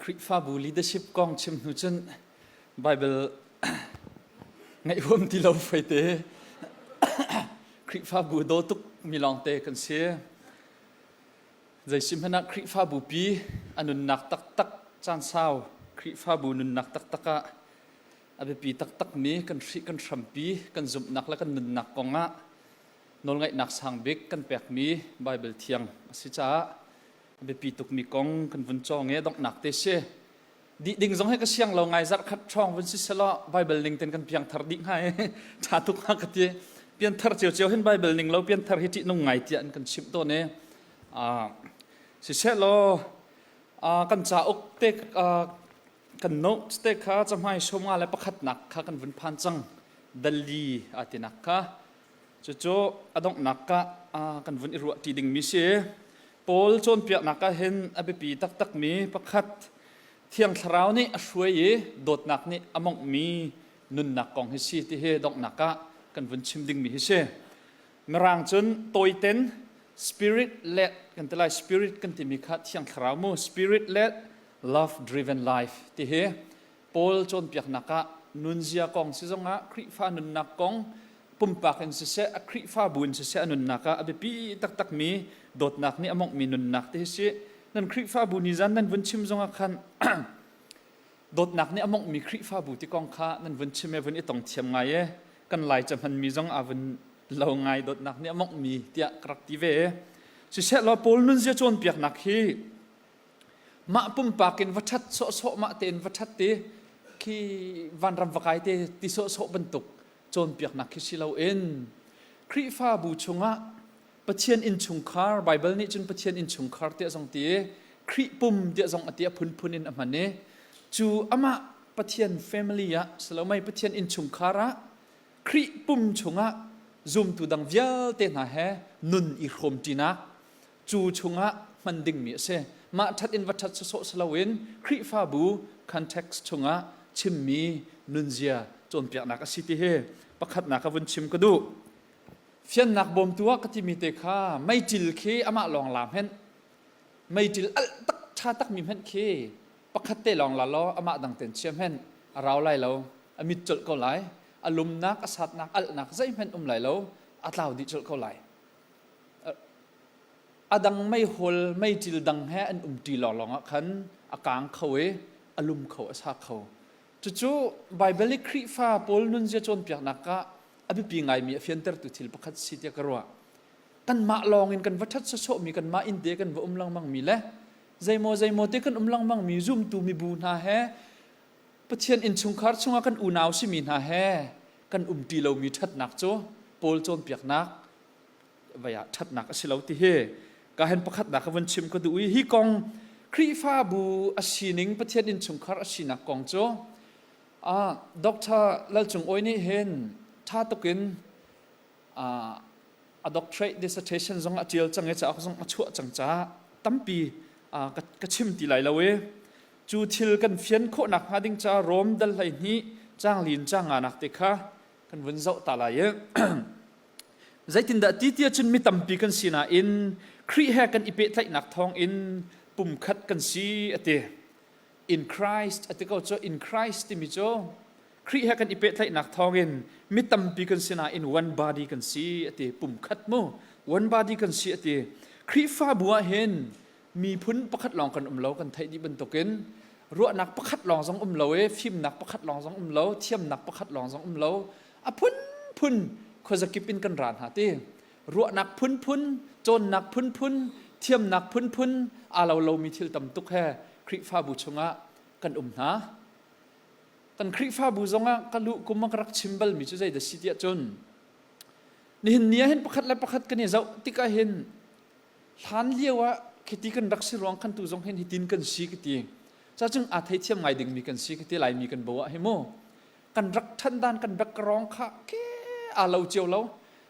Khrihfabu leadership kong chim hnu cun Bible ngaih huam ti lo faite. Khrihfabu daw tuk mi lawngte kan si. Zei si hmanh ah Khrihfabu pi a nunnak taktak caan sau Khrihfabu nunnak taktak ah a biapi taktak mi kan hrih kan hrampi kan zumhnak le kan nunnak kong ah nawlngaihnak sang bik kan pekmi Bible thiang a si caah a biapi tukmi kong kan vun cawng i donghnak te si. Dih ding zong hi ka siang lo ngai zarh khat ṭhawng vun si selaw Bible ning ten kan piangthar dih hnga i ṭha tuk hnga ka ti. Pianthar ciocio hin Bible ning lo pianthar hi ṭihnung ngai tiah an kan chimh tawn i siseh law kan cauk te kan notes te kha cahmai sawmnga le pakhatnak kha kan vun phan cang dalli a tinak kha cucu a donghnak ka kan vun i ruah ṭi dingmi si. Paul cawnpiaknak ah hin a biapi taktakmi pakhat Thiang Thlarau nih a hruai i dawtnak nih a monghmi nunnak kong hi si ti hi donghnak ah kan vun chim dingmi hi si. Mirang cun tawiten spirit led kan ti lai. Spirit kan timi kha Thiang Thlarau mu. Spirit led love driven life ti hi Paul cawnpiaknak ah nunzia kong si zongah Khrihfa nunnak kong pumpak in siseh a Khrihfabu in siseh a nunnak ah a biapi taktakmi dawtnak nih a monghmi nunnak ti hi si. Nan Khrihfabu nizan nan vun chim zongah khan dawtnak nih a monghmi Khrihfabu ti kong kha nan vun chim e vun i tong thiam ngai e kan Lai ca hmanmi zong aa vun lo ngai dawtnak nih a monghmi tiah ka rak ti ve. Siseh law Paul nunzia cawnpiaknak hi mah pumpak in va ṭhat sawhsawh mah tein va ṭhat ti khi vanram va kai te ti sawhsawh bantuk cawnpiaknak khi si loin Khrihfabu chungah Pathian innchungkhar Bible nih cun Pathian innchungkhar tiah zong ti i Khrih pum tiah zong a ti a phunphun in a hman i cu amah Pathian family ah silomai Pathian innchungkhar ah Khrih pum chungah zumtu dang vialte hna he nun i hrawmṭinak cu chungah hman dingmi a si. Mah ṭhat in va ṭhat sawsawh si loin Khrihfabu context chungah chimmi nunzia cawnpiaknak a si ti hi pakhatnak ka vun chim ka duh. Fiannak bawmtu ah ka timi te kha meiṭil khi amah lawng la hmenh meiṭil alh tak ṭha takmi hmenh khi pakhat te lawng la law amah dang ten chia hmenh a rau lai lo a mit colh ko lai a lumnak a satnak alhnak zeihmanh um lai lo a tlau dih colh ko lai. A dang meihol meiṭil dang he an umṭi lawnglawng ah khan a kaang kho i a lum kho a sa kho. Cucu Baibal i Khrihfa pawl nunzia cawnpiaknak ah a biapi ngaimi a fiantertu thil pakhat si tiah ka ruah. Kanmah lawngin kan va ṭhat sawsawhmi kanmah inn te kan va um lengmangmi le zeimaw zeimaw te kan um lengmangmi zumtu mibu hna he Pathian innchungkhar chungah kan unau simi hna he kan umṭi lomi ṭhatnak cu Paul cawnpiaknak vai ah ṭhatnak a si lo ti hi ka hen pakhatnak ka vun chim ka duh i hi kong Khrihfabu a sining Pathian innchungkhar a sinak kong cu Dr. Lalcung Awi nih hin ṭha tukin a doctorate dissertation zong a ṭial cang i cauk zong a chuah cang caah tampi ka chim ti lai lo i cu thil kan fian khawhnak hnga ding ca Rom dal 12 caang lin caang nganak te kha kan vun zoh ta lai i Zeitindah ti tiah cun mi tampi kan si nain Khrih he kan i pehtlaihnak thawngin pumkhat kan si a ti. In Christ a ti ko cu in Christ timi cu Khrih he kan i pehtlaihnak thawngin mi tampi kan si nain one body kan si a ti. Pumkhat mu one body kan si a ti. Khrihfabu ah hin miphun pakhat lawng kan um lo kan theih dih bantukin ruahnak pakhat lawng zong um lo i fimnak pakhat lawng zong um lo thiamnak pakhat lawng zong um lo a phunphun khuazakip in kan ra hna ti ruahnak phunphun cawnnak phunphun thiamnak phunphun aa lo lomi thil tam tuk he Khrihfabu chungah kan um hna kan Khrihfabu zongah ka luh kum ah ka rak chim balmi cu zei dah si tiah cun nihin ni ah hin pakhat le pakhat kan i zoh tikah hin hlan lio ah khiti kan rak si ruang khan tu zong hin hitin kan si ka ti ca cung aa theithiam ngai dingmi kan si ka ti Laimi kan bo ah hi mu kan rak ṭhan dan kan background kha ke aa lo cio lo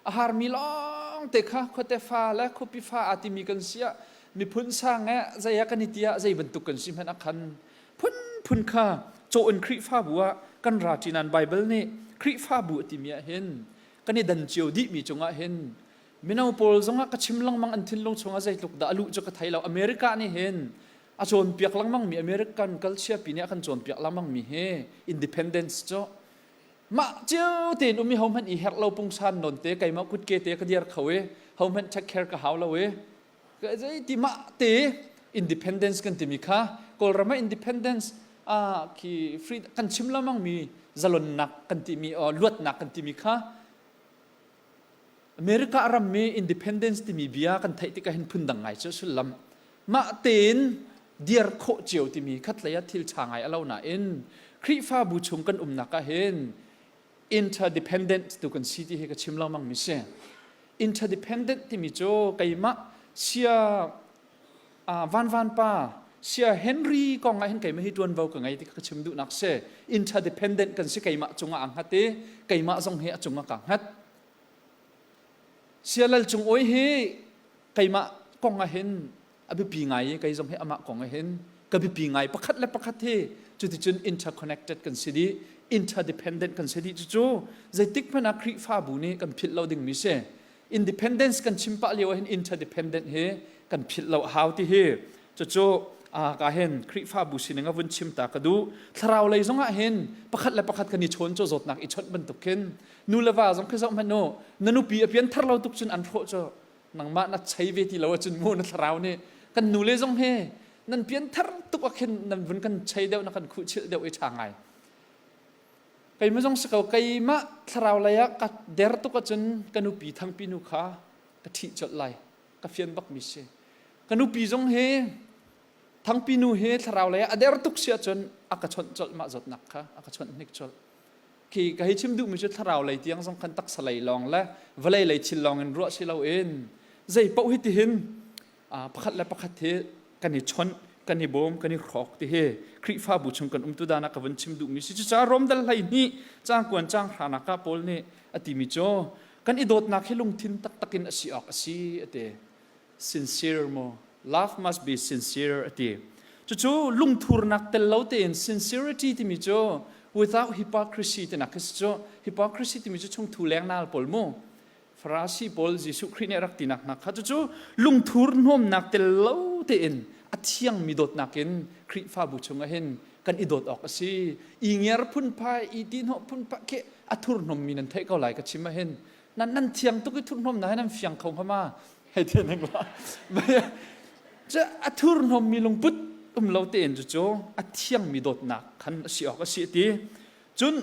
a harmi lawng te kha khuate fa le khuapi fa aa timi kan si ah miphun sang eh zei ah kan i ti ah zei bantuk kan si hmanh ah khan phunphun kha caw in Khrihfabu ah kan ra ṭi nain Bible nih Khrihfabu a timi ah hin kan i dan cio dihmi cungah hin mino pawl zongah ka chim lengmang an thinlung chungah zeitluk dah a luh cu ka thei lo. America nih hin. A cawnpiak lengmang mi American culture pi nih a kan cawnpiak lengmang mi hi independence cu mah cio tein um i hohmanh i herh lo pungsan non te keimah kutke te ka dir kho i hohmanh take care ka hau lo i zei ti mah te independence kan timi kha Kawlram ah independence khi free kan chim lengmang mi zalonnak kan timi luatnak kan timi kha America ram mi independence timi bia kan theih tikah hin phundang ngai cu sullam mah tein dir khawh cio timi khatlei ah thil ṭha ngai a lo nain Khrihfabu chung kan umnak ah hin interdependent tu kan si ti hi ka chim lengmang mi si. Interdependent timi cu keimah sia Van Van pa sia Henry kong ah hin keimah hi ṭuanvo ka ngei ti ka chim duhnak si. Interdependent kan si keimah cungah aa hngat i keimah zong hi a cungah kaa hngat. Sia Lal Cung Awi hi keimah kong ah hin a biapi ngai i kei zong hi amah kong ah hin ka biapi ngai pakhat le pakhat hi cuticun interconnected kan si dih interdependent kan si dih cucu zeitik hmanh ah Khrihfabu nih kan philh lo dingmi si independence kan chim pah lio ah hin interdependent hi kan philh lo a hau ti hi cucu ka hin Khrihfabu sining a vun chim ta ka duh thlarau lei zong ah hin pakhat le pakhat kan i chawn cu zawtnak i chawnh bantuk khin nu le va zong khi zoh hmanh u na nupi a pian thar lo tuk cun an hrawh cu nangmah na chei ve ti lo ahcun mu na thlarau nih kan nu le zong he nan pian thar tuk ah khin nan vun kan chei deuh na kan khuhchilh deuh i ṭha ngai keimah zong si ko keimah thlarau lei ah ka der tuk ahcun ka nupi thangpi nu kha ka ṭhih colh lai ka fian bak mi si ka nupi zong hi thangpi nu hi thlarau lei ah a der tuk si ahcun a ka chawnh colh mah zawtnak kha a ka chawnh hnik colh Khi ka hei chim duhmi cu thlarau lei tiang zong khan taksa lei lawng le vawlei lei thil lawng in ruah si loin zei paoh hi tihin pakhat le pakhat hi kan i chawnh kan i bawm kan i hrawk ti hi Khrihfabu chung kan umtu dan ah ka vun chim duhmi si cucaah Rom dal 12 caang kuan caang hranak ah Paul nih a timi cu kan i dawtnak hi lungthin taktak in a si awk a si a ti sincere mu love must be sincere a ti cucu lungthurnak tel lo tein sincerity timi cu without hypocrisy tinak khi cu hypocrisy timi cu chungthu lengnal pawl mu Farasi pawl Jesuh Khrih nih rak tinak hna kha cucu lungthur hnawmnak tel lo tein a thiangmi dawtnak in Khrihfabu chungah hin kan i dawt awk a si i ngiar phunphai i tihnawh phunphai khi a thurhnawmmi nan theih ko lai ka chim ah hin nan nan thiang tuk i thurhnawm na he nan fiang kho hnga ma hei ti ning la cu a thurhnawmmi lungput um lo tein cu cu a thiangmi dawtnak khan a si awk a si ti cun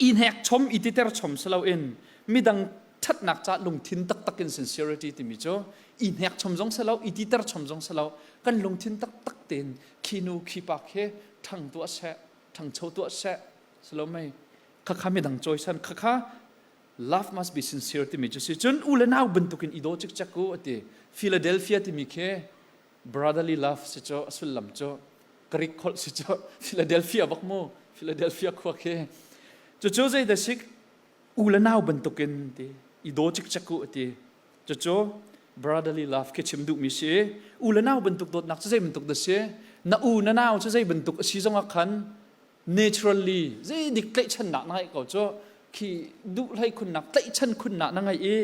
i hnek chom i titer chom si loin midang ṭhatnak ca lungthin taktak in sincerity timi cu i hnek chom zong si lo i titer chom zong si lo kan lungthin taktak tein khi nu khi pa khi ṭhang tuah seh ṭhangcho tuah seh si lo mei khakha midang cawisan khakha love must be sincere timi cu si cun u le nau bantukin i daw cikcek u ati Philadelphia timi khi brotherly love si cu a sullam cu Greek holh si cu Philadelphia bak mu Philadelphia khua khi cucu zei da sik u le nau bantukin ti i daw cikcek u ati cucu brotherly love khi chim duhmi si u le nau bantuk dawtnak cu zei bantuk da si na u na nau cu zei bantuk a si zongah khan naturally zeidik tlaihchannak na ngeih ko cu khi duh hlei khunnak tlaihchan khunnak na ngeih i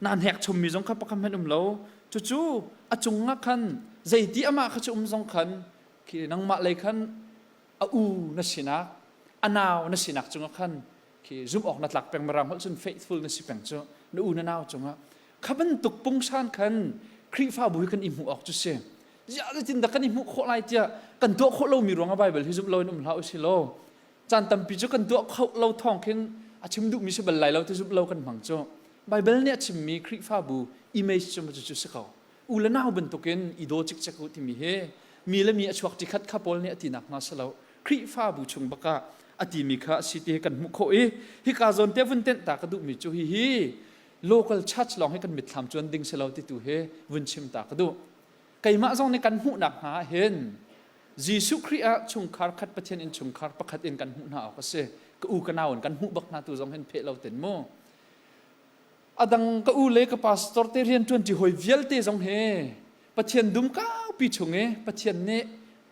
na hnek chommi zong kha pakhat hmanh um lo cucu a cung ah khan zeiti amah kha cu um zong khan khi nangmah lei khan a u na sinak a nau na sinak cungah khan khi zumh awk na tlak peng mirang holh cun faithful na si peng cu na u na nau cungah kha bantuk pungsan khan Khrihfabu hi kan i hmuh awk cu si ziah zeitin dah kan i hmuh khawh lai tiah kan tuah khawh lomi ruangah Baibal hi zumh loin um hlah usih law caan tampi cu kan tuah khawh lo thawng khin a chim duhmi si bal lai lo ti zumh lo kan hmang cu Baibal nih a chimmi Khrihfabu image cu cu si ko u le nau bantukin i daw cikcek u timi hi mi le mi a chuak ṭi khat kha Paul nih a tinak hna si lo Khrihfabu chung bakah a timi kha a si ti hi kan hmuh khawh i hika zawn te vun tenh ta ka duhmi cu hihi local church lawng hi kan mitthlam cuan ding si lo ti tu hi vun chim ta ka duh keimah zong nih kan hmuhnak hna ah hin Jesuh Khrih ah chungkhar khat Pathian in chungkhar pakhat in kan hmuh hna awk a si ka u ka nau in kan hmuh bak hna tu zong hin pheh lo ten mu adang ka u le ka pastor te rian ṭuan ṭi hawi vialte zong he Pathian dum kaupi chung i Pathian nih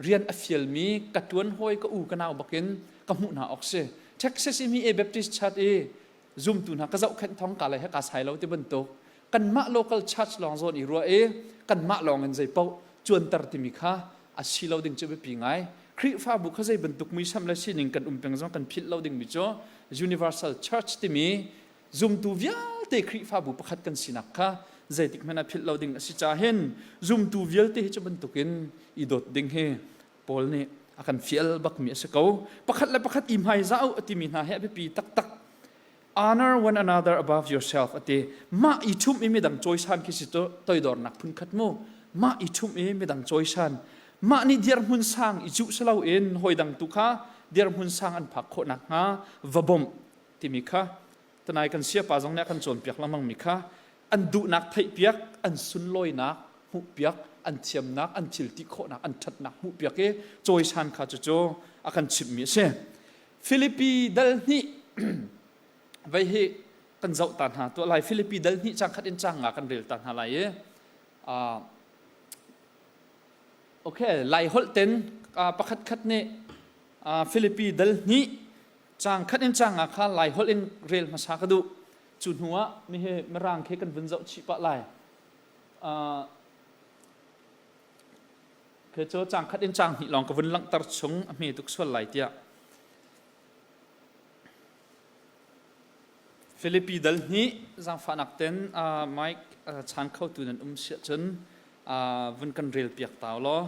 rian a fialmi ka ṭuan hawi ka u ka nau bakin ka hmuh hna awk si Texas i mi A Baptist Church i zumtu hna ka zohkhenh thong ka le he ka sai lo ti bantuk kanmah local church lawng zawn i ruah i kanmah lawng in zei paoh cuanter timi kha a si lo ding cu biapi ngai. Khrihfabu kha zei bantuk muisam le sining kan um peng zong kan philh lo dingmi cu Universal Church timi zumtu vialte Khrihfabu pakhat kan sinak kha zeitik hmanh ah philh lo ding a si ca hin zumtu vialte hi cu bantukin i dawt ding hi Paul nih a kan fial bakmi a si ko. Pakhat le pakhat i hmaizah u a timi hna hi a biapi taktak. Honor one another above yourself a ti. Mah i ṭhumh i midang cawisan khi si toidornak phunkhat mu. Mah i ṭhumh i midang cawisan. Mah nih dirhmun sang i cuh si loin hawidang tu kha dirhmun sang an phak khawh nakhnga va bawmh timi kha tanai kan siapa zong nih a kan cawnpiak lengmang mi kha an duhnak theihpiak, an sunlawinak hmuhpiak, an thiamnak, an thil ti khawhnak, an ṭhatnak hmuhpiak i cawisan kha cucu a kan chimhmi a si. Filipi dal hnih vei hi kan zoh ta hna tuah lai. Filipi dal hnih cang khat in cang nga kan rel ta hna lai i okay lai holh ten pakhat khat nih Filipi dal hnih cang khat in cang nga kha lai holh in rel hmasa ka duh. Cu hnu ah mihi mirang khi kan vun zoh chih pah lai. Khi cu cang khat in cang hnih lawng ka vun langhter chung a hme tuk sual lai tiah. Filipi dal hnih zaangfahnak ten Mike chan khotu nan um siah cun vun kan rel piak ta law.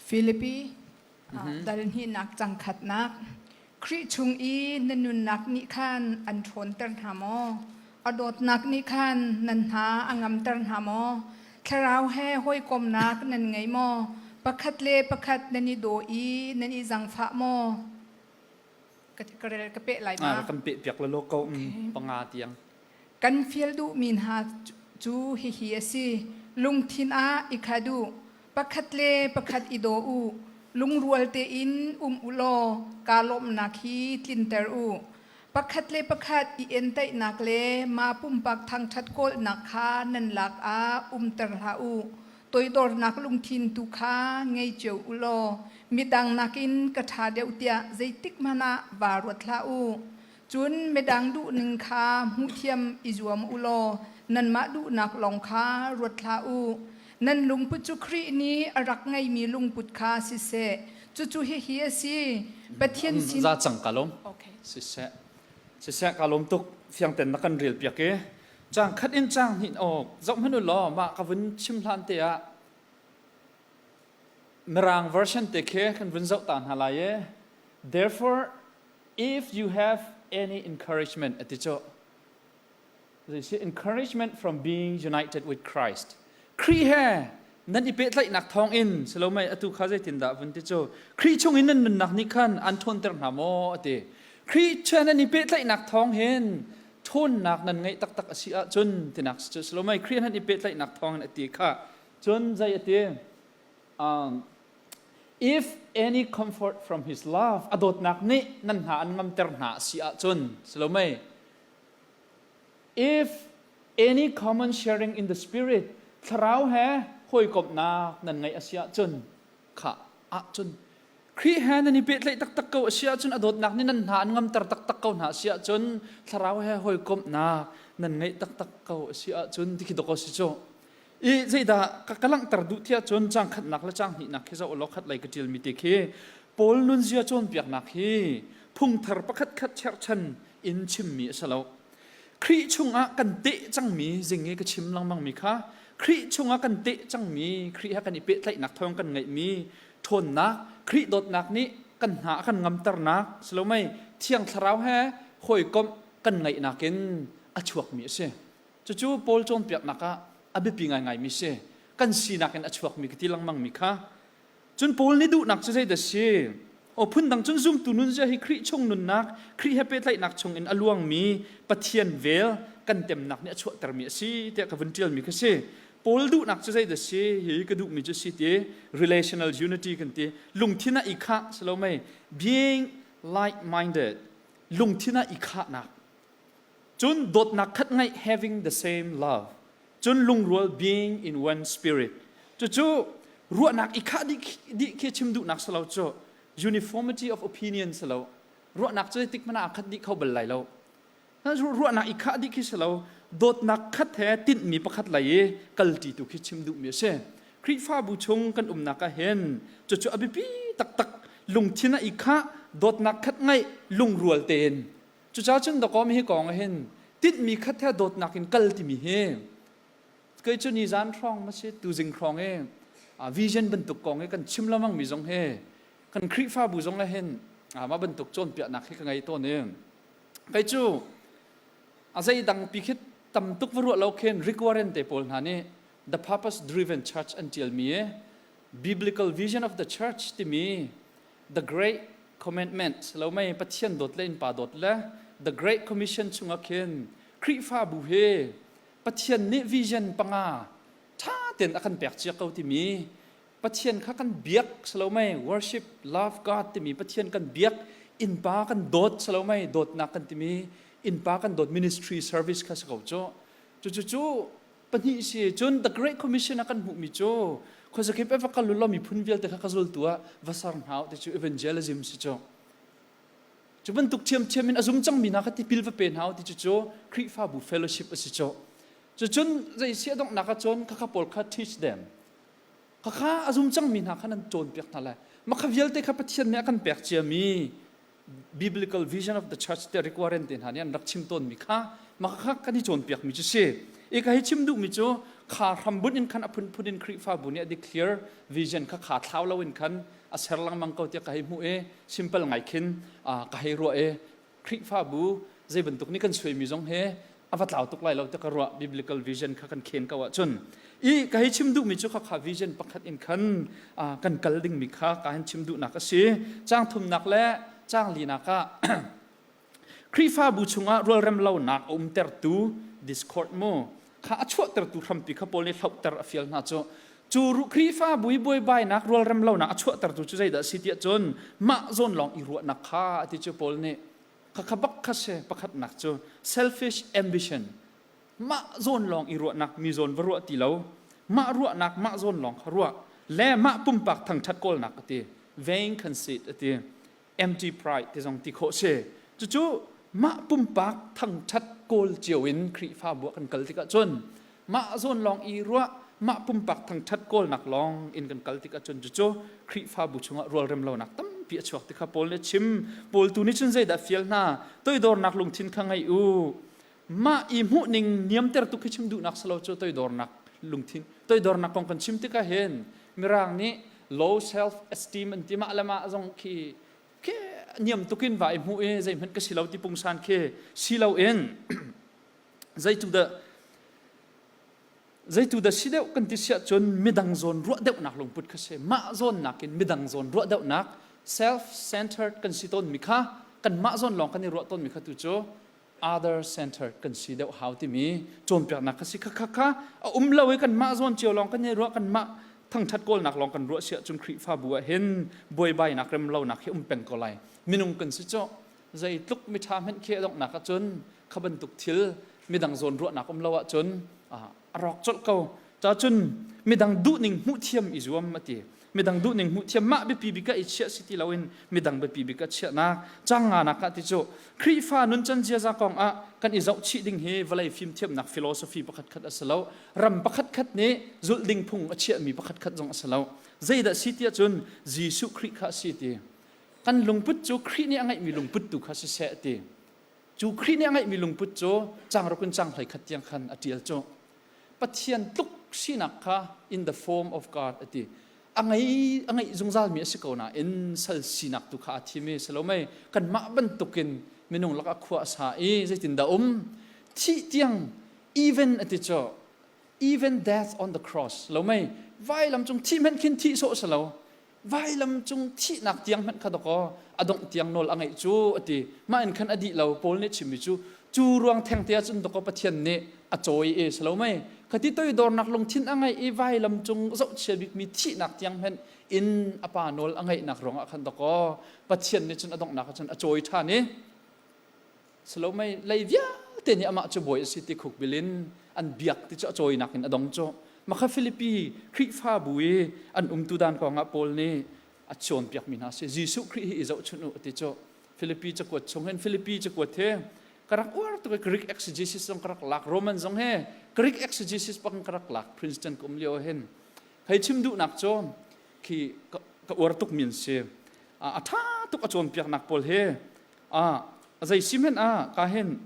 Filipi dal hnihnak cangkhatnak Khrih chung i na nunnak nih khan an ṭhawnter hna maw? A dawtnak nih khan nan hna a ngamter hna maw? Thlarau he hawikomnak nan ngei maw? Pakhat le pakhat nan i daw i nan i zangfah maw? Ka rel ka peh lai ma? Kan peh piak la ko panga tiang. Kan fial duhmi hna cu hihi a si. Lungthin ah i khat u. Pakhat le pakhat i daw u. Lungrual tein um u law kaa lawmhnak hi tlinter u. Pakhat le pakhat i entainak le mah pumpak thangṭhat kawlnak kha nan lak ah umter hlah u. Toidornak lungthin tu kha ngei cio u law midang nakin ka ṭha deuh tiah zeitik hmanh ah vaa ruat hlah u. Cun midang duhning kha hmuhthiam i zuam u law nanmah duhnak lawng kha ruat hlah u. Nan lungput cu Khrih nih a rak ngeimi lungput kha siseh. Cucu hihi a si. Pathian sin Za cang ka lawm. Okay. Siseh. Siseh ka lawm tuk. Fiangten na kan rel piak i. Cang khat in cang hnih awk zoh hmanh u law mah ka vun chim hlan te ah Mirang version te khi kan vun zoh ta hna lai i therefore if you have any encouragement ati cu zei encouragement from being united with Christ Khrih he nan i pehtlaihnak thawng in salomai atu kha zeitindah vun ti cu Khrih chung in nan nunnak nih khan an ṭhawnter hna maw ati Khrih he nan i pehtlaihnak thawng hin ṭhawnnak nan ngeih taktak a si ahcun tinak cu salomai Khrih nan i pehtlaihnak thawng in ati kha cun zei ati if any comfort from his love a dawtnak nih nan hna an ngamter hna a si ahcun salomai If any common sharing in the spirit thlarau he hawikomhnak nan ngeih a si ahcun kha ahcun Khrih he nan i pehtlaih taktak ko a si ahcun a dawtnak nih nan hna an ngamter taktak ko hna a si ahcun thlarau he hawikomhnak nan ngeih taktak ko a si ahcun ti khi dawk si cu i zeidah ka, ka langhter duh tiah cun cang khatnak le cang hnihnak khi zoh law khat lei ka ṭialmi te khi Paul nunzia cawnpiaknak hi phungthar pakhat khat cherhchan in chimmi a si lo Khrih chungah kan teh cangmi zing i ka chim lengmangmi kha Khrih chungah kan teh cangmi Khrih he kan i pehtlaihnak thawng kan ngeihmi ṭhawnnak Khrih dawtnak nih kan hna a kan ngamternak silomei Thiang Thlarau he hawikomh kan ngeihnak in a chuakmi a si. Cucu Paul cawnpiaknak ah a biapi ngaingaimi si. Kan sinak in a chuakmi ka ti lengmangmi kha Cun Paul nih duhnak cu zeidah si? Aw phundang cun zumtu nunzia hi Khrih chung nunnak, Khrih he pehtlaihnak chungin a luangmi Pathian vel kan temnak nih a chuahtermi a si tiah ka vun ṭialmi kha si. Paul duhnak cu zeidah si? Hi ka duhmi cu si ti relational unity kan ti. Lungthin ah i khah si lo mei? Being like-minded. Lungthin ah i khahnak. Cun dawtnak khat ngaih having the same love. Cun lungrual being in one spirit. Cucu Ruahnak i khah dih dih khi chim duhnak si lo cu. Uniformity of opinion si lo. Ruahnak cu tik hmanh ah aa khat dih kho bal lai lo. Ruahnak i khah dih khi si lo. Dawtnak khat he tinhmi pakhat lei i kalṭi tu khi chim duhmi a si. Khrihfabu chung kan umnak ah hin cucu a biapi taktak lungthin ah i khah dawtnak khat ngaih lungrual tein cucaah cun dawkaw mi hi kong ah hin tinhmi khat he dawtnak in kal timi hi kei cu nizan hrawng ma si tuzing hrawng i vision bantuk kong i kan chim lengmang mi zong hi kan Khrihfabu zong ah hin mah bantuk cawnpiaknak hi ka ngei tawn i kei cu a zeidang pi khi tam tuk va ruah lo khin Rick Warren te pawl hna nih The Purpose Driven Church an ṭialmi i Biblical Vision of the Church timi The Great Commandment lo mei Pathian dawt le innpa dawt le The Great Commission chungah khin Khrihfabu hi Pathian nih vision panga ṭha tein a kan pek cia ko timi Pathian kha kan biak salo mei worship love God timi Pathian kan biak innpa kan dawt salo mei dawtnak kan timi innpa kan dawt ministry service kha si ko cu cucu cu pahnih si cun the great commission a kan hmuhmi cu khuazakip e va kal ulaw miphun vialte kha ka zultu ah va ser hna ti cu evangelism si cu cu bantuk ṭhiamṭhiam in a zum cangmi hna kha tipil va pe hna ti cu cu Khrihfabu fellowship a si cu cucun zei si a donghnak ah cun khakha pawl kha teach them khakha a zum cangmi hna kha nan cawnpiak hna lai mah kha vialte kha Pathian nih a kan pek ciami biblical vision of the church te Rick Warren te hna nih an rak chim tawnmi kha mah kha kan i cawnpiakmi cu si. I ka hi chim duhmi cu kha hrambunh in khan a phunphun in Khrihfabu nih a declare vision kha kha thlau lo in khan a ser lengmang ko tiah ka hei hmuh i simple ngai khin ka hei ruah i Khrihfabu zei bantuk nih kan suaimi zong he a va tlau tuk lai lo ti ka ruah biblical vision kha kan khen ko ahcun i ka hei chim duhmi cu khakha vision pakhat in khan kan kal dingmi kha ka han chim duhnak a si caang thumnak le caang linak ah Khrihfabu chungah rualrem lonak a umtertu discord mu kha a chuahtertu hrampi kha Paul nih hlohter a fial hna cu cu Khrihfabu i buaibainak rualrem lonak a chuahtertu cu zeidah a si tiah cun mah zawn lawng i ruahnak kha a ti cu Paul nih Khakha bak kha si pakhatnak cu selfish ambition mah zawn lawng i ruahnak mi zawn va ruah ti lo mah ruahnak mah zawn lawng kha ruah le mah pumpak thangthat kawlnak a ti vain conceit a ti empty pride ti zong ti khawh si cucu mah pumpak thangthat kawl cio in Khrihfabu ah kan kal tikah cun mah zawn lawng i ruah mah pumpak thangthat kawlnak lawng in kan kal tikah cun cucu Khrihfabu chungah rualrem lonak tampi a chuak ti kha Paul nih a chim Paul tu nih cun zeidah fial hna toidornak lungthin kha ngei u mah i hmuhning niamter tu khi chim duhnak salo cu toidornak lungthin toidornak kong kan chim tikah hin mirang nih low self esteem an ti mah le mah zong khi khi niam tukin va i hmuh i zeihmanh ka si lo ti pungsan khi si lo in Zeitu dah zeitu dah si deuh kan ti siah cun midang zawn ruah deuhnak lungput kha si. Mah zawn nakin midang zawn ruah deuhnak self-centered kan si tawnmi kha kanmah zawn lawng kan i ruah tawnmi kha tu cu other-centered kan si deuh hau timi cawnpiaknak kha si. Kha kha kha a um lo i kanmah zawn cio lawng kan i ruah kanmah thangṭhat kawlnak lawng kan ruah siah cun Khrihfabu ah hin buaibainak remlonak hi um peng ko lai. Minung kan si cu zeitluk miṭha hmanh khi a donghnak ahcun kha bantuk thil midang zawn ruahnak um lo ahcun a rawk colh ko cacun midang duhning hmuh thiam i zuam a ti midang duhning hmuh thiam mah biapi bik ah i chiah si ti loin midang biapi bik ah chiahnak cang nga nak ah ti cu Khrihfa nuncan ziaza kong ah kan i zohchih ding hi vawlei fimthiamnak philosophy pakhat khat a si lo ram pakhat khat nih zulh ding phung a chiahmi pakhat khat zong a si lo zeidah si tiah cun Jesuh Khrih kha a si ti kan lungput cu Khrih nih a ngeihmi lungput tu kha siseh ti cu Khrih nih a ngeihmi lungput cu changruk in chang hlei khat tiang khan a ṭial cu Pathian tluk sinak kha in the form of God a ti a ngei a ngeih zungzalmi a si ko nain sal sinak tu kha a thim i salomei kanmah bantukin minung lakah khua a sa i zeitindah um thih tiang even a ti cu even death on the cross lomei vailam cung thih hmanh khin thih sawh si lo Vailam cung thihnak tiang hmanh kha dawkaw a dongh tiang nawl a ngeih cu a ti. Mah in khan a dih lo. Paul nih chimmi cu cu ruang thengte ah cun dawkaw Pathian nih a cawi i si lo mei khati toidornak lungthin a ngeih i vailam cung zohchia bikmi thihnak tiang hmanh in a pa nawl a ngeihnak ruangah khan dawkaw Pathian nih cun a donghnak ah cun a cawi ṭhan i Salomei lei vialte nih amah cu bawi a si ti khukbil in an biak ti cu a cawinak in a dong cu. Makha Filipi Khrihfabu i an umtu dan kongah Paul nih a cawnpiakmi hna si. Jesuh Khrih hi i zohchunh u ti cu Filipi cakuat chung hin Filipi cakuat he ka rak uar tuk i Greek exegesis zong ka rak lak Roman zong he Greek exegesis bak in ka rak lak Princeton ka um lio hin hei chim duhnak cu khi ka uar tuk mi an si. A ṭha tuk a cawnpiaknak pawl he a zei si hmanh ah ka hin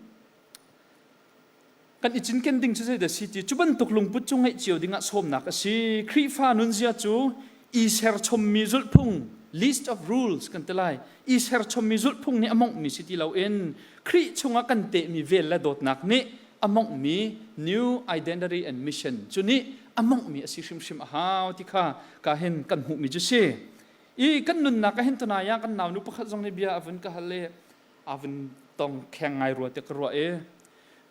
kan i cinken ding cu zeidah si ti cu bantuk lungput cu ngeih cio dingah sawmnak a si. Khrihfa nunzia cu i serchommi zulhphung list of rules kan ti lai i serchommi zulhphung nih a monghmi si ti loin Khrih chungah kan tehmi vel le dawtnak nih a monghmi new identity and mission cu nih a monghmi a si hrimhrim a hau ti kha ka hin kan hmuhmi cu si. I kan nunnak ah hin tunai ah kan naunu pakhat zong nih bia a vun ka hal i a vun tong kheng ngai rua ti ka ruah i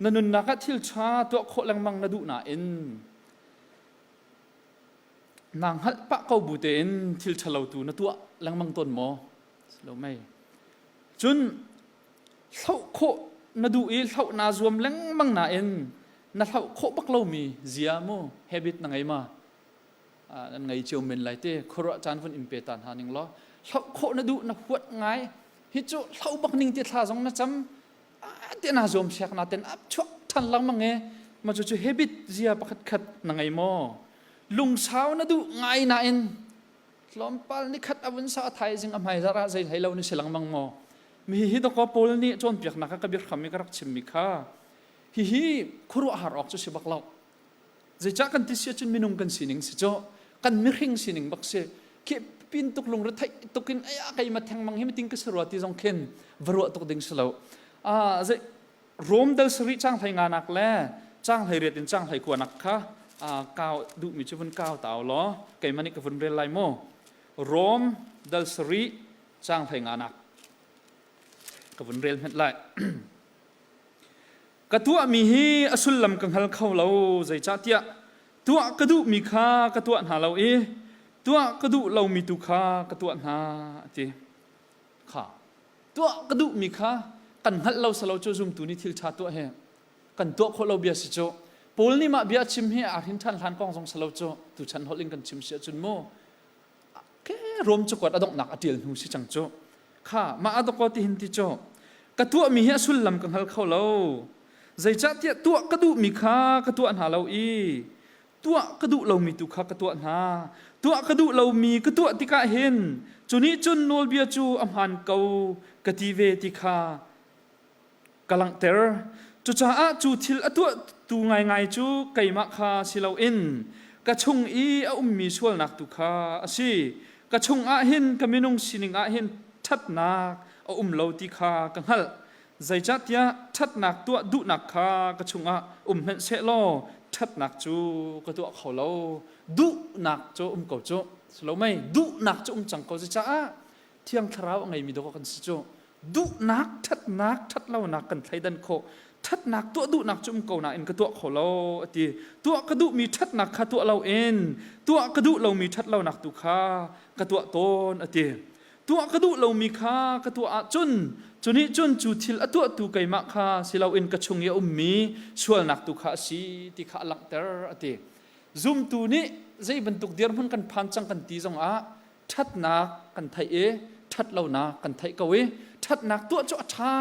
na nunnak ah thil ṭha tuah khawh lengmang na duh nain naa hngalh pah ko bu tein thil ṭhalo tu na tuah lengmang tawn maw? Lo mei. Cun hloh khawh na duh i hloh naa zuam lengmang nain na hloh khawh bak lomi zia mu habit na ngei ma? Nan ngei cio men lai te khuaruah caan vun in pe ta hna ning law hloh khawh na duh na huat ngai hi cu hloh bak ning ti thla zong na cam te na zuam siak na ten ap chuak than lengmang e ma cu cu habit zia pakhat khat na ngei maw lungsau na duh ngai nain tlawmpal ni khat avun sa thai zing a hmai zara zei hlei lo ni si lengmang maw mi hi doko paul nih cawnpiaknak ka bir kham i ka rak chim mi kha hihi khuaruahhar awk cu si bak lo Zeicah kan ti si ahcun minung kan sining si cu kan mihring sining bak si. Khi pin tuk lungre theih tuk in ai keima thengmang hi miting ka si rua ti zong khin va ruah tuk ding si lo. Ah zei Rom dal sarih chang hlei nga nak le chang hlei riat in chang hlei kua nak kha kau duhmi cu vun kau tau law keimah nih ka vun rel lai mu. Rom dal sarih chang hlei nga nak ka vun rel hmet lai. Ka tuahmi hi a sullam ka hngal kho lo, zeicahtiah tuah ka duhmi kha ka tuah hna lo i tuah ka duh lomi tu kha ka tuah hna, a ti. Kha tuah ka duhmi kha kan hngalh lo salo cu zumtu nih thil ṭha tuah hi kan tuah khawh lo bia si cu. Paul nih mah bia a chim hi aa hrin ṭhan hlan kong zong salo cu tuchan holh in kan chim si ahcun mu ke Rom cakuat a donghnak a ṭial hnu si cang cu. Kha mah a dawkaw ti hin ti cu ka tuahmi hi a sullam ka hngal kho lo. Zeicahtiah tuah ka duhmi kha ka tuah hna lo i tuah ka duh lomi tu kha ka tuah hna. Tuah ka duh lomi ka tuah tikah hin cu nih cun nawlbia cu a hmaan ko ka ti ve ti kha ka langhter. Cucaah cu thil a tuahtu ngaingai cu keimah kha si loin ka chung i a ummi sualnak tu kha a si. Ka chungah hin ka minung sining ah hin ṭhatnak a um lo ti kha ka hngalh. Zeicahtiah ṭhatnak tuah duhnak kha ka chungah um hmanh sehlaw ṭhatnak cu ka tuah kho lo. Duhnak cu um ko cu. Si lo mei? Duhnak cu um cang ko. Zeicah Thiang Thlarau a ngeimi dawh kan si cu. Duhnak ṭhatnak ṭhatlonak kan thleidan khawh. Ṭhatnak tuah duhnak cu um ko nain ka tuah kho lo a ti. Tuah ka duhmi ṭhatnak kha tuah loin tuah ka duh lomi ṭhatlonak tu kha ka tuah tawn a ti. Tuah ka duh lomi kha ka tuah ahcun cu nih cun cu thil a tuahtu keimah kha si loin ka chung i a ummi sualnak tu kha a si ti kha a langhter a ti. Zumtu nih zei bantuk dirhmun kan phan cang kan ti zongah ṭhatnak kan theih i ṭhatlonak kan theih ko i ṭhatnak tuah cu a ṭha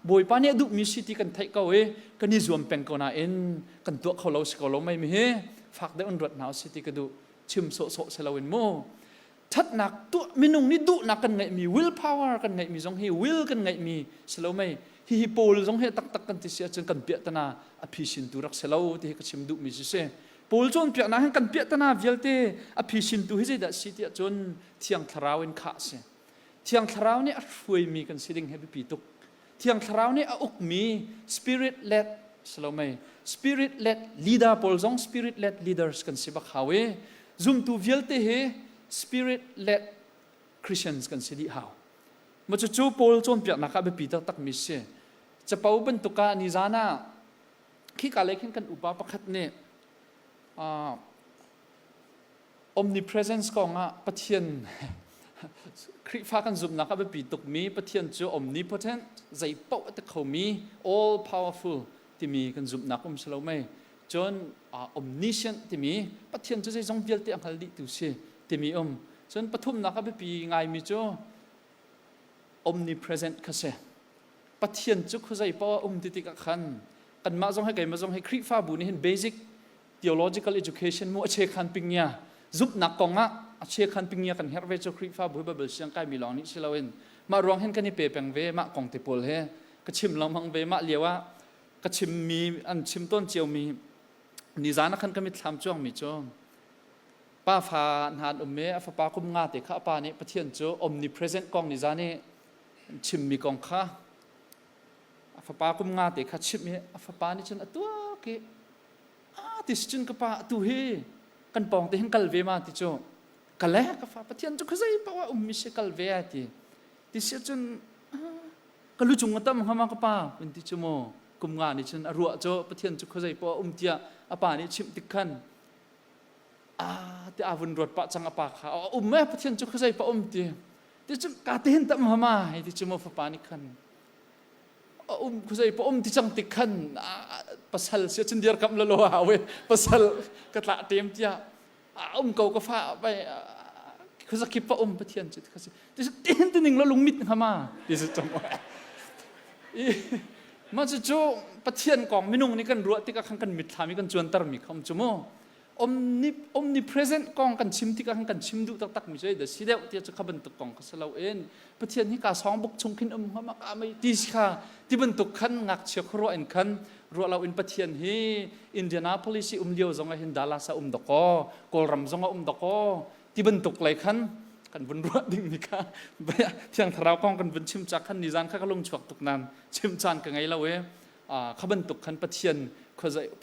Bawipa nih a duhmi si ti kan theih ko i kan i zuam peng ko nain kan tuah kho lo si ko lo mei mi hi fak deuh in ruat hna usih ti ka duh chim sawhsawh si loin mu ṭhatnak tuah minung nih duhnak kan ngeihmi will power kan ngeihmi zong hi will kan ngeihmi si lo mei hihi Paul zong hi taktak kan ti si ahcun kan piahtana a phisin tu rak si lo ti hi ka chim duhmi si si Paul cawnpiaknak hin kan piahtana vialte a phisintu hi zeidah si tiah cun Thiang Thlarau in khah a si. Thiang Thlarau nih a hruaimi kan si ding hi biapi tuk. Thiang Thlarau nih a ukmi spirit led salomei spirit led leader pawl zong spirit led leaders kan si bak hau i zumtu vialte hi spirit led Christians kan si dih hau. Ma cucu Paul cawnpiaknak ah biapi taktakmi si. Capo bantuk ah nizan ah Khika lei khin kan upa pakhat nih omnipresence kong ah Pathian Khrihfa kan zumhnak a biapi tukmi Pathian cu omnipotent zei paoh a ti khomi all powerful timi kan zumhnak um si lo mei. Cun omniscient timi Pathian cu zeizong vialte a hngal dih tu si timi um. Cun pathumnak a biapi ngaimi cu omnipresent kha si. Pathian cu khuazei paoh a um ti tikah khan kanmah zong he keimah zong he Khrihfabu nih hin basic theological education mu a che khan pingya zumhnak kong ah a che khan pingya kan herh ve cu Khrihfabu hi Bible siang kaimi lawng nih si loin mah ruang hin kan i pe peng ve mah kong te pawl he ka chim lengmang ve. Mah lio ah ka chimmi an chim tawn ciomi nizan ah khan ka mitthlam cuangmi cu pa fa hna an um i a fapa kum nga te kha a pa nih Pathian cu omnipresent kong nizan i chimmi kong kha a fapa kum nga te kha chimh i a fapa nih cun a tuak i a ti si cun ka pa tu hi kan pawng te hin kal ve ma ti cu kale ka fa Pathian cu khuazei paoh ah ummi si kal ve a ti ti si cun ka lu cung a tam hnga ma ka pa kan ti cu mu kum nga nih cun a ruah cu Pathian cu khuazei paoh a um tiah a pa nih chimh tik khan a ti a vun ruat pah cang a pa kha a um e Pathian cu khuazei paoh um ti ti cu ka te hin tam hama hei ti cu mu fapa nih khan a um khuazei paoh um ti cang tik khan pasal si cun dir kam lo a we pasal ka tla tem tiah a um ko ka fa vai khuazakip pa um Pathian cu kha si ti tin ti ning lo lungmit hnga ma ti si chom i ma cu cu Pathian kong minung nih kan ruah tikah khan kan mitthlam i kan cuanter mi khom cu mu omni omnipresent kong kan chim tikah khan kan chim duh taktak mi cu da si deuh tia cu kha bantuk kong kha si lo in Pathian hi ka song buk chung khin um hnga ma ka mei ti kha ti bantuk khan ngakchia khuaruah in khan ruah lo in Pathian hi Indianapolis i um lio zong ah hin Dallas ah um dakaw Kawlram zong ah um dakaw ti bantuk lei khan kan vun ruah ding mi kha Thiang Thlarau kong kan vun chim cak khan nizan kha ka lung chuak tuk nan chim caan ka ngei lo i kha bantuk khan Pathian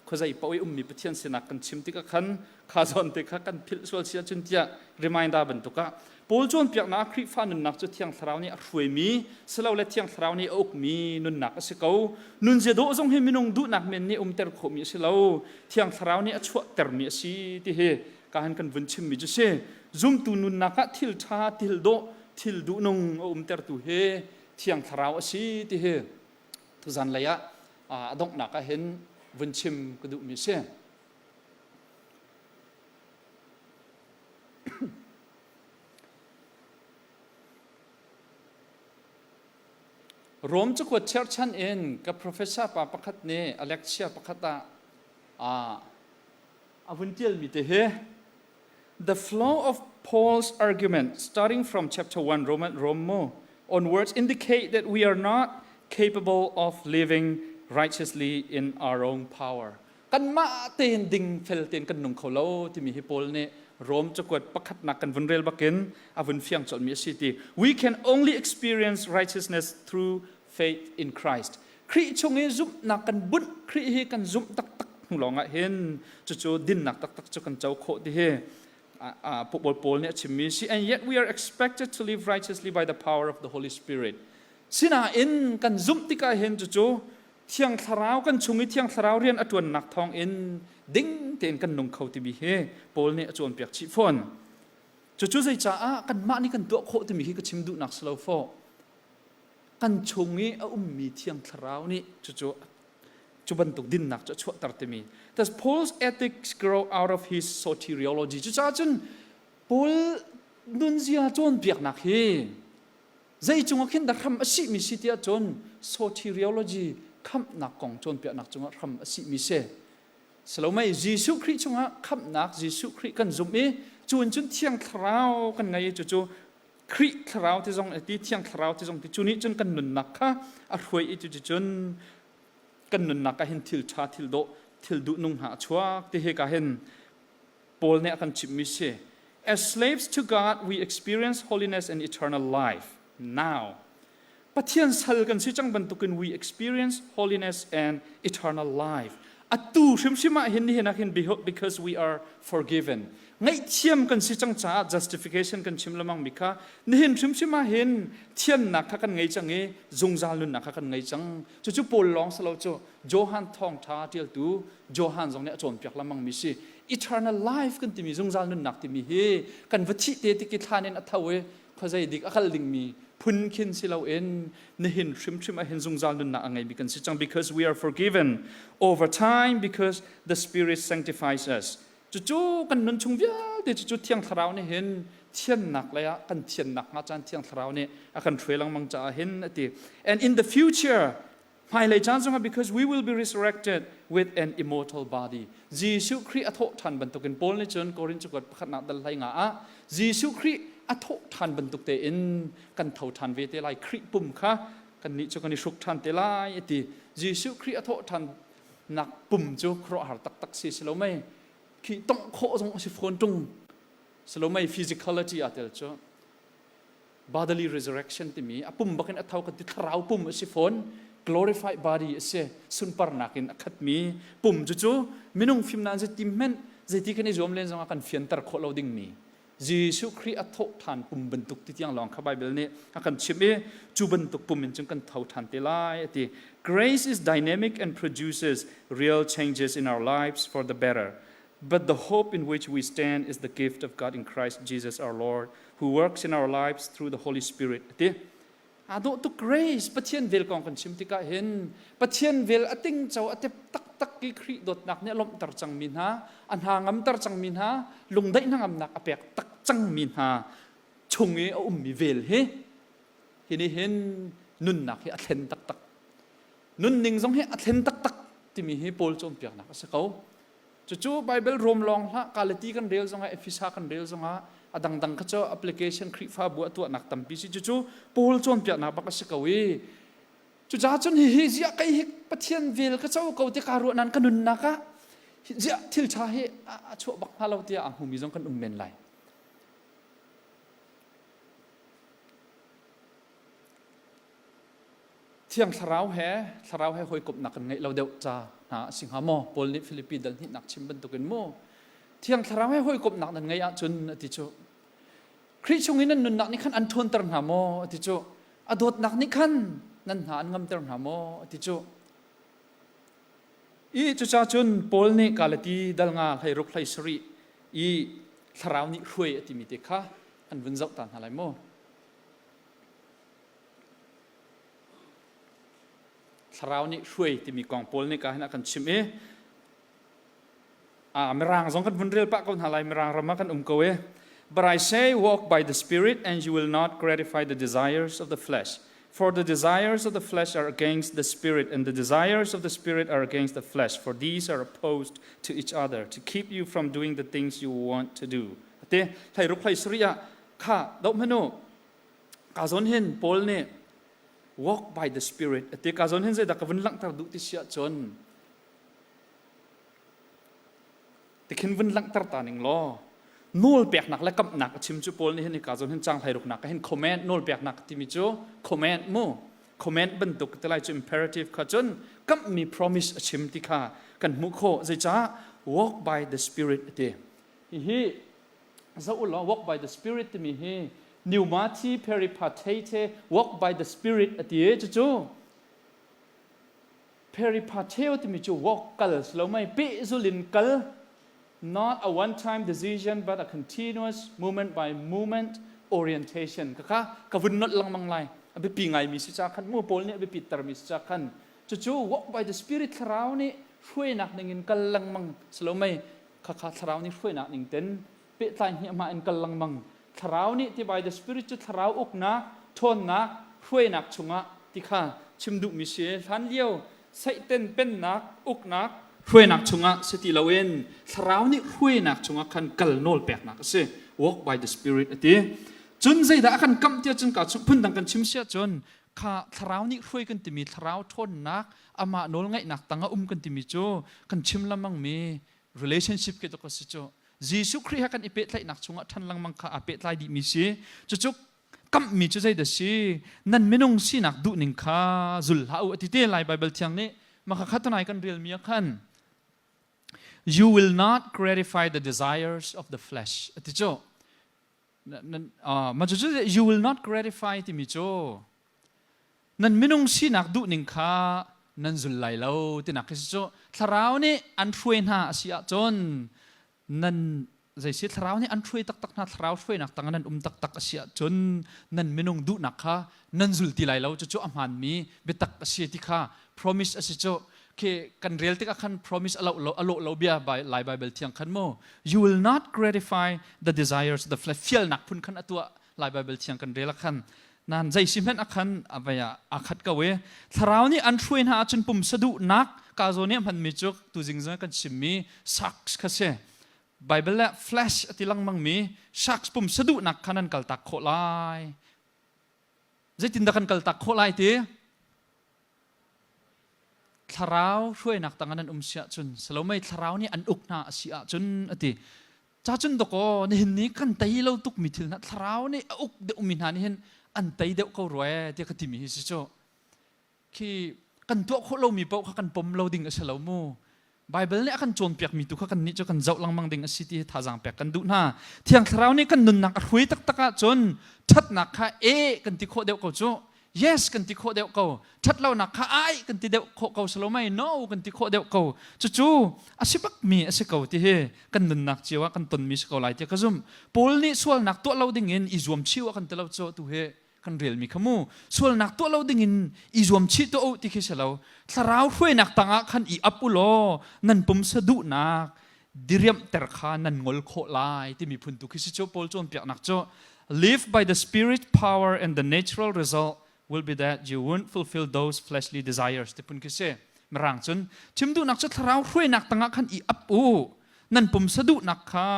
khuazei paoh i ummi Pathian sinak kan chim tikah khan kha zawn te kha kan philh sual si ahcun tiah reminder bantuk ah Paul cawnpiaknak Khrihfa nunnak cu Thiang Thlarau nih a hruaimi silole Thiang Thlarau nih a ukmi nunnak a si ko. Nunzia dawh zong hi minung duhnak men nih umter khawhmi a si lo. Thiang Thlarau nih a chuahtermi a si ti hi ka han kan vun chimmi cu si. Zumtu nunnak ah thil ṭha, thil dawh, thil duhnung a umtertu hi Thiang Thlarau a si ti hi tuzan lei ah a donghnak ah hin vun chim ka duhmi a si. Rom cakuat cherhchan in ka professor pa pakhat nih a lecture pakhat ah a vun tialmi te hi The flow of Paul's argument starting from chapter 1 Roman Romo onwards indicate that we are not capable of living righteously in our own power. Kanmah tein dingfel tein kan nung kho lo timi hi Paul nih Rom cakuat pakhatnak kan vun rel bakin a vun fiang colhmi a si ti. We can only experience righteousness through faith in Christ. Khrih chung i zumhnak kan bunh Khrih hi kan zumh taktak hnu lawngah hin cucu dinnak taktak cu kan co khawh ti hi Paul Paul nih a chimmi si. And yet we are expected to live righteously by the power of the Holy Spirit. Sinain kan zumh tikah hin cucu Thiang Thlarau kan chung i Thiang Thlarau rian a ṭuannak thawngin ding tein kan nung kho timi hi Paul nih a cawnpiak chih fawn. Cucu zeicaah kanmah nih kan tuah khawh timi hi ka chim duhnak si lo fawh. Kan chung i a ummi Thiang Thlarau nih cucu cu bantuk dinnak cu a chuahter timi. Thus Paul's ethics grow out of his soteriology. Cucaah cun Paul nunzia cawnpiaknak hi Zei cungah khin dah hram a sihmi si tiah cun soteriology khamhnak kong cawnpiaknak cungah hram a sihmi si. Salomei Jesuh Khrih chungah khamhnak Jesuh Khrih kan zumh i cu in cun Thiang Thlarau kan ngei i cucu Khrih Thlarau ti zong ti Thiang Thlarau ti zong ti cu nih cun kan nunnak kha a hruai i cuticun kan nunnak ah hin thil ṭha thil dawh thil duhnung hna a chuak ti hi ka hin Paul nih a kan chimhmi si. As slaves to God, we experience holiness and eternal life now. Pathian sal kan si cang bantukin we experience holiness and eternal life. Atu hrimhrim ah hin nihin ah hin because we are forgiven. Ngaihthiam kan si cang caah justification kan chim lemang mi kha nihin hrimhrim ah hin thiannak kha kan ngei cang i zungzal nunnak kha kan ngei cang. Cucu Paul lawng si lo cu Johan thawngṭha ṭialtu Johan zong nih a cawnpiak lengmang mi si. Eternal life kan timi zungzal nunnak timi hi kan va thih te tik i thlan in a tho i Khuazei dik a kal dingmi phun khin si loin nihin hrimhrim ah hin zungzal nunnak a ngeimi kan si cang because we are forgiven over time because the Spirit sanctifies us. Cucu kan nun chung vialte cucu Thiang Thlarau nih hin thiannak lei ah kan thiannak hnga caan Thiang Thlarau nih a kan hruai lengmang caah hin a ti. And in the future, hmailei caan zongah because we will be resurrected with an immortal body. Jesuh Khrih a thawh ṭhan bantukin Paul nih cun Korin cakuat pakhatnak dal hlei nga ah Jesuh Khrih a thawh ṭhan bantuk tein kan tho ṭhan ve te lai. Khrih pum kha kannih cu kan i hruk ṭhan te lai a ti. Jesuh Khrih a thawh ṭhan nak pum cu khuaruahhar taktak si si lo mei khi tongh khawh zong a si fawn ṭung si lo mei physicality aa tel cu bodily resurrection timi a pum bakin a tho kan ti thlarau pum a si fawn glorified body a si sunparnak in a khatmi pum cu cu minung fimnak zeiti hmenh zeiti kan i zuam len zongah kan fianter khawh lo dingmi Jesuh Khrih a thawh ṭhan pum bantuk ti tiang lawng kha Bible nih a kan chimh i cu bantuk pum in cun kan tho ṭhan te lai a ti. Grace is dynamic and produces real changes in our lives for the better. But the hope in which we stand is the gift of God in Christ Jesus our Lord, who works in our lives through the Holy Spirit. A ti. Aa dawh tuk grace Pathian vel kong kan chim tikah hin Pathian vel a tingco a tep taktak i Khrih dawtnak nih a lawmhter cangmi hna a hna ngamter cangmi hna lungdaih hnangamnak a pek tak cangmi hna chung i a ummi vel hi hi nih hin nunnak hi a thlen taktak nunning zong hi a thlen taktak timi hi Paul cawnpiaknak a si ko. Cucu Bible Rom lawng hlah Galati kan rel zongah Efesa kan rel zongah a dangdang kha cu application Khrihfabu a tuahnak tampi si cucu Paul cawnpiaknak bak a si ko i cucaah cun hihi ziah kei hi Pathian vel ka co ko ti kaa ruah nan ka nunnak ah ziah thil ṭha hi a chuah bak hnga lo tiah a hmumi zong kan um men lai. Thiang Thlarau he Thlarau he hawikomhnak kan ngeih lo deuh ca hna a si hnga maw? Paul nih Filipi dal hnihnak chim bantukin mu Thiang Thlarau he hawikomhnak nan ngeih ahcun a ti cu. Khrih chung i nan nunnak nih khan an ṭhawnter hna maw? a ti cu. A dawtnak nih khan nan hna an ngamter hna maw? a ti cu. I cucaah cun Paul nih Galati dal nga 16 17 i Thlarau nih hruai a timi te kha an vun zoh ta hna lai mu. Thlarau nih hruai timi kong Paul nih ka hin a kan chimh i Mirang zong kan vun rel pah ko hna lai Mirang ram ah kan um ko i But I say walk by the Spirit and you will not gratify the desires of the flesh. For the desires of the flesh are against the Spirit, and the desires of the Spirit are against the flesh, for these are opposed to each other to keep you from doing the things you want to do. Te hlei ruk hlei sari ah kha doh hmanu Ka zawn hin Paul nih walk by the Spirit a ti. Ka zawn hin zeidah ka vun langhter duh ti si ahcun tikhin vun langhter ta ning law nawl peknak le kamhnak a chim cu Paul nih hin ka zawn hin cang hlei ruknak ka hin comment nawl peknak timi cu comment mu comment bantuk te lai cu imperative kha cun kamhmi promise a chim ti kha kan hmuh khawh zeicah walk by the Spirit a ti hihi zoh u law walk by the Spirit timi hi pneumati peripateite walk by the Spirit a ti cucu peripateo timi cu walk kal si lo mei pehzul in kal not a one time decision but a continuous movement by movement orientation kaka ka vun nolh lengmang lai a biapi ngaimi si ca khan mu Paul nih a biapit termi si ca khan cucu walk by the Spirit thlarau nih hruainak ning in kal lengmang si lo mei khakha thlarau nih hruainak ning ten pehtlai hniahmah in kal lengmang thlarau nih ti by the Spirit cu thlarau uknak ṭhawnnak hruainak chungah ti kha chim duhmi si hlan lio Satan pennak uknak hruainak chungah si ti loin thlarau nih hruainak chungah khan kal nawl peknak a si walk by the Spirit a ti cun zeidah a kan kamh tiah cun ka phundang kan chim siah cun kha thlarau nih hruai kan timi thlarau ṭhawnnak amah nawlngaihnak tangah um kan timi cu kan chim lengmang mi relationship ke tuk a si cu Jesuh Khrih he kan i pehtlaihnak chungah ṭhan lengmang kha aa pehtlai dihmi si cucu kamhmi cu zeidah si nan minung sinak duhning kha zul hlah u a ti te lai Bible thiang nih maka kha tunai kan relmi ah khan you will not gratify the desires of the flesh a ti cu mah cucu you will not gratify timi cu nan minung sinak duhning kha nan zul lai lo tinak khi cu thlarau nih an hruai hna a si ahcun nan Zeisi thlarau nih an hruai taktak hna, thlarau hruainak tang nan um taktak a si ahcun nan minung duhnak kha nan zul ti lai lo. Cucu a hmaanmi biatak a si ti kha promise a si cu. Khi kan rel tikah khan promise a lo a lawh lo bia Lai Bible thiang khan mu. You will not gratify the desires of the flesh. Fialnak phun khan a tuah Lai Bible thiang kan rel ah khan nan zei si hmanh ah khan a vai ah aa khat ko i thlarau nih an hruai hna ahcun pumsa duhnak ka zawn nih a hmanmi cu tuzing zong kan chimmi sharks kha si. Bible le flesh a ti lengmang mi sharks pumsa duhnak kha nan kaltak khawh lai. Zeitindah kan kaltak khawh lai ti? Thlarau hruainak tangah nan um si ahcun salomei thlarau nih an uk hna a si ahcun a ti. Ca cun dawkaw nihin ni kan tei lo tukmi thil hna thlarau nih a uk deuhmi hna nih hin an tei deuh ko rua ee tiah ka timi hi si cu. Khi kan tuah khawh lomi paoh kha kan pom lo ding a si lo mu. Bible nih a kan cawnpiakmi tu kha kannih cu kan zoh lengmang ding a si ti hi thazaang pek kan duh hna. Thiang Thlarau nih kan nunnak a hruai taktak ahcun ṭhatnak kha e kan ti khawh deuh ko cu. Yes kan ti khawh deuh ko. Ṭhatlonak kha ai kan ti deuh khawh ko salomai no kan ti khawh deuh ko. Cucu a si bakmi a si ko ti hi kan nunnak cio ah kan tonmi si ko lai tiah ka zumh. Paul nih sualnak tuah lo dingin i zuam chih ah kan ti lo cu tu hi kan relmi kha mu. Sualnak tuah lo dingin i zuam chih tuah u ti khi si lo. Thlarau hruainak tangah khan i ap u law nan pumsa duhnak diriamhter kha nan ngol khawh lai timi phun tu khi si cu Paul cawnpiaknak cu. Live by the spirit power and the natural result will be that you won't fulfill those fleshly desires ti phun khi si. Mirang cun chim duhnak cu thlarau hruainak tangah khan i ap u, nan pumsa duhnak kha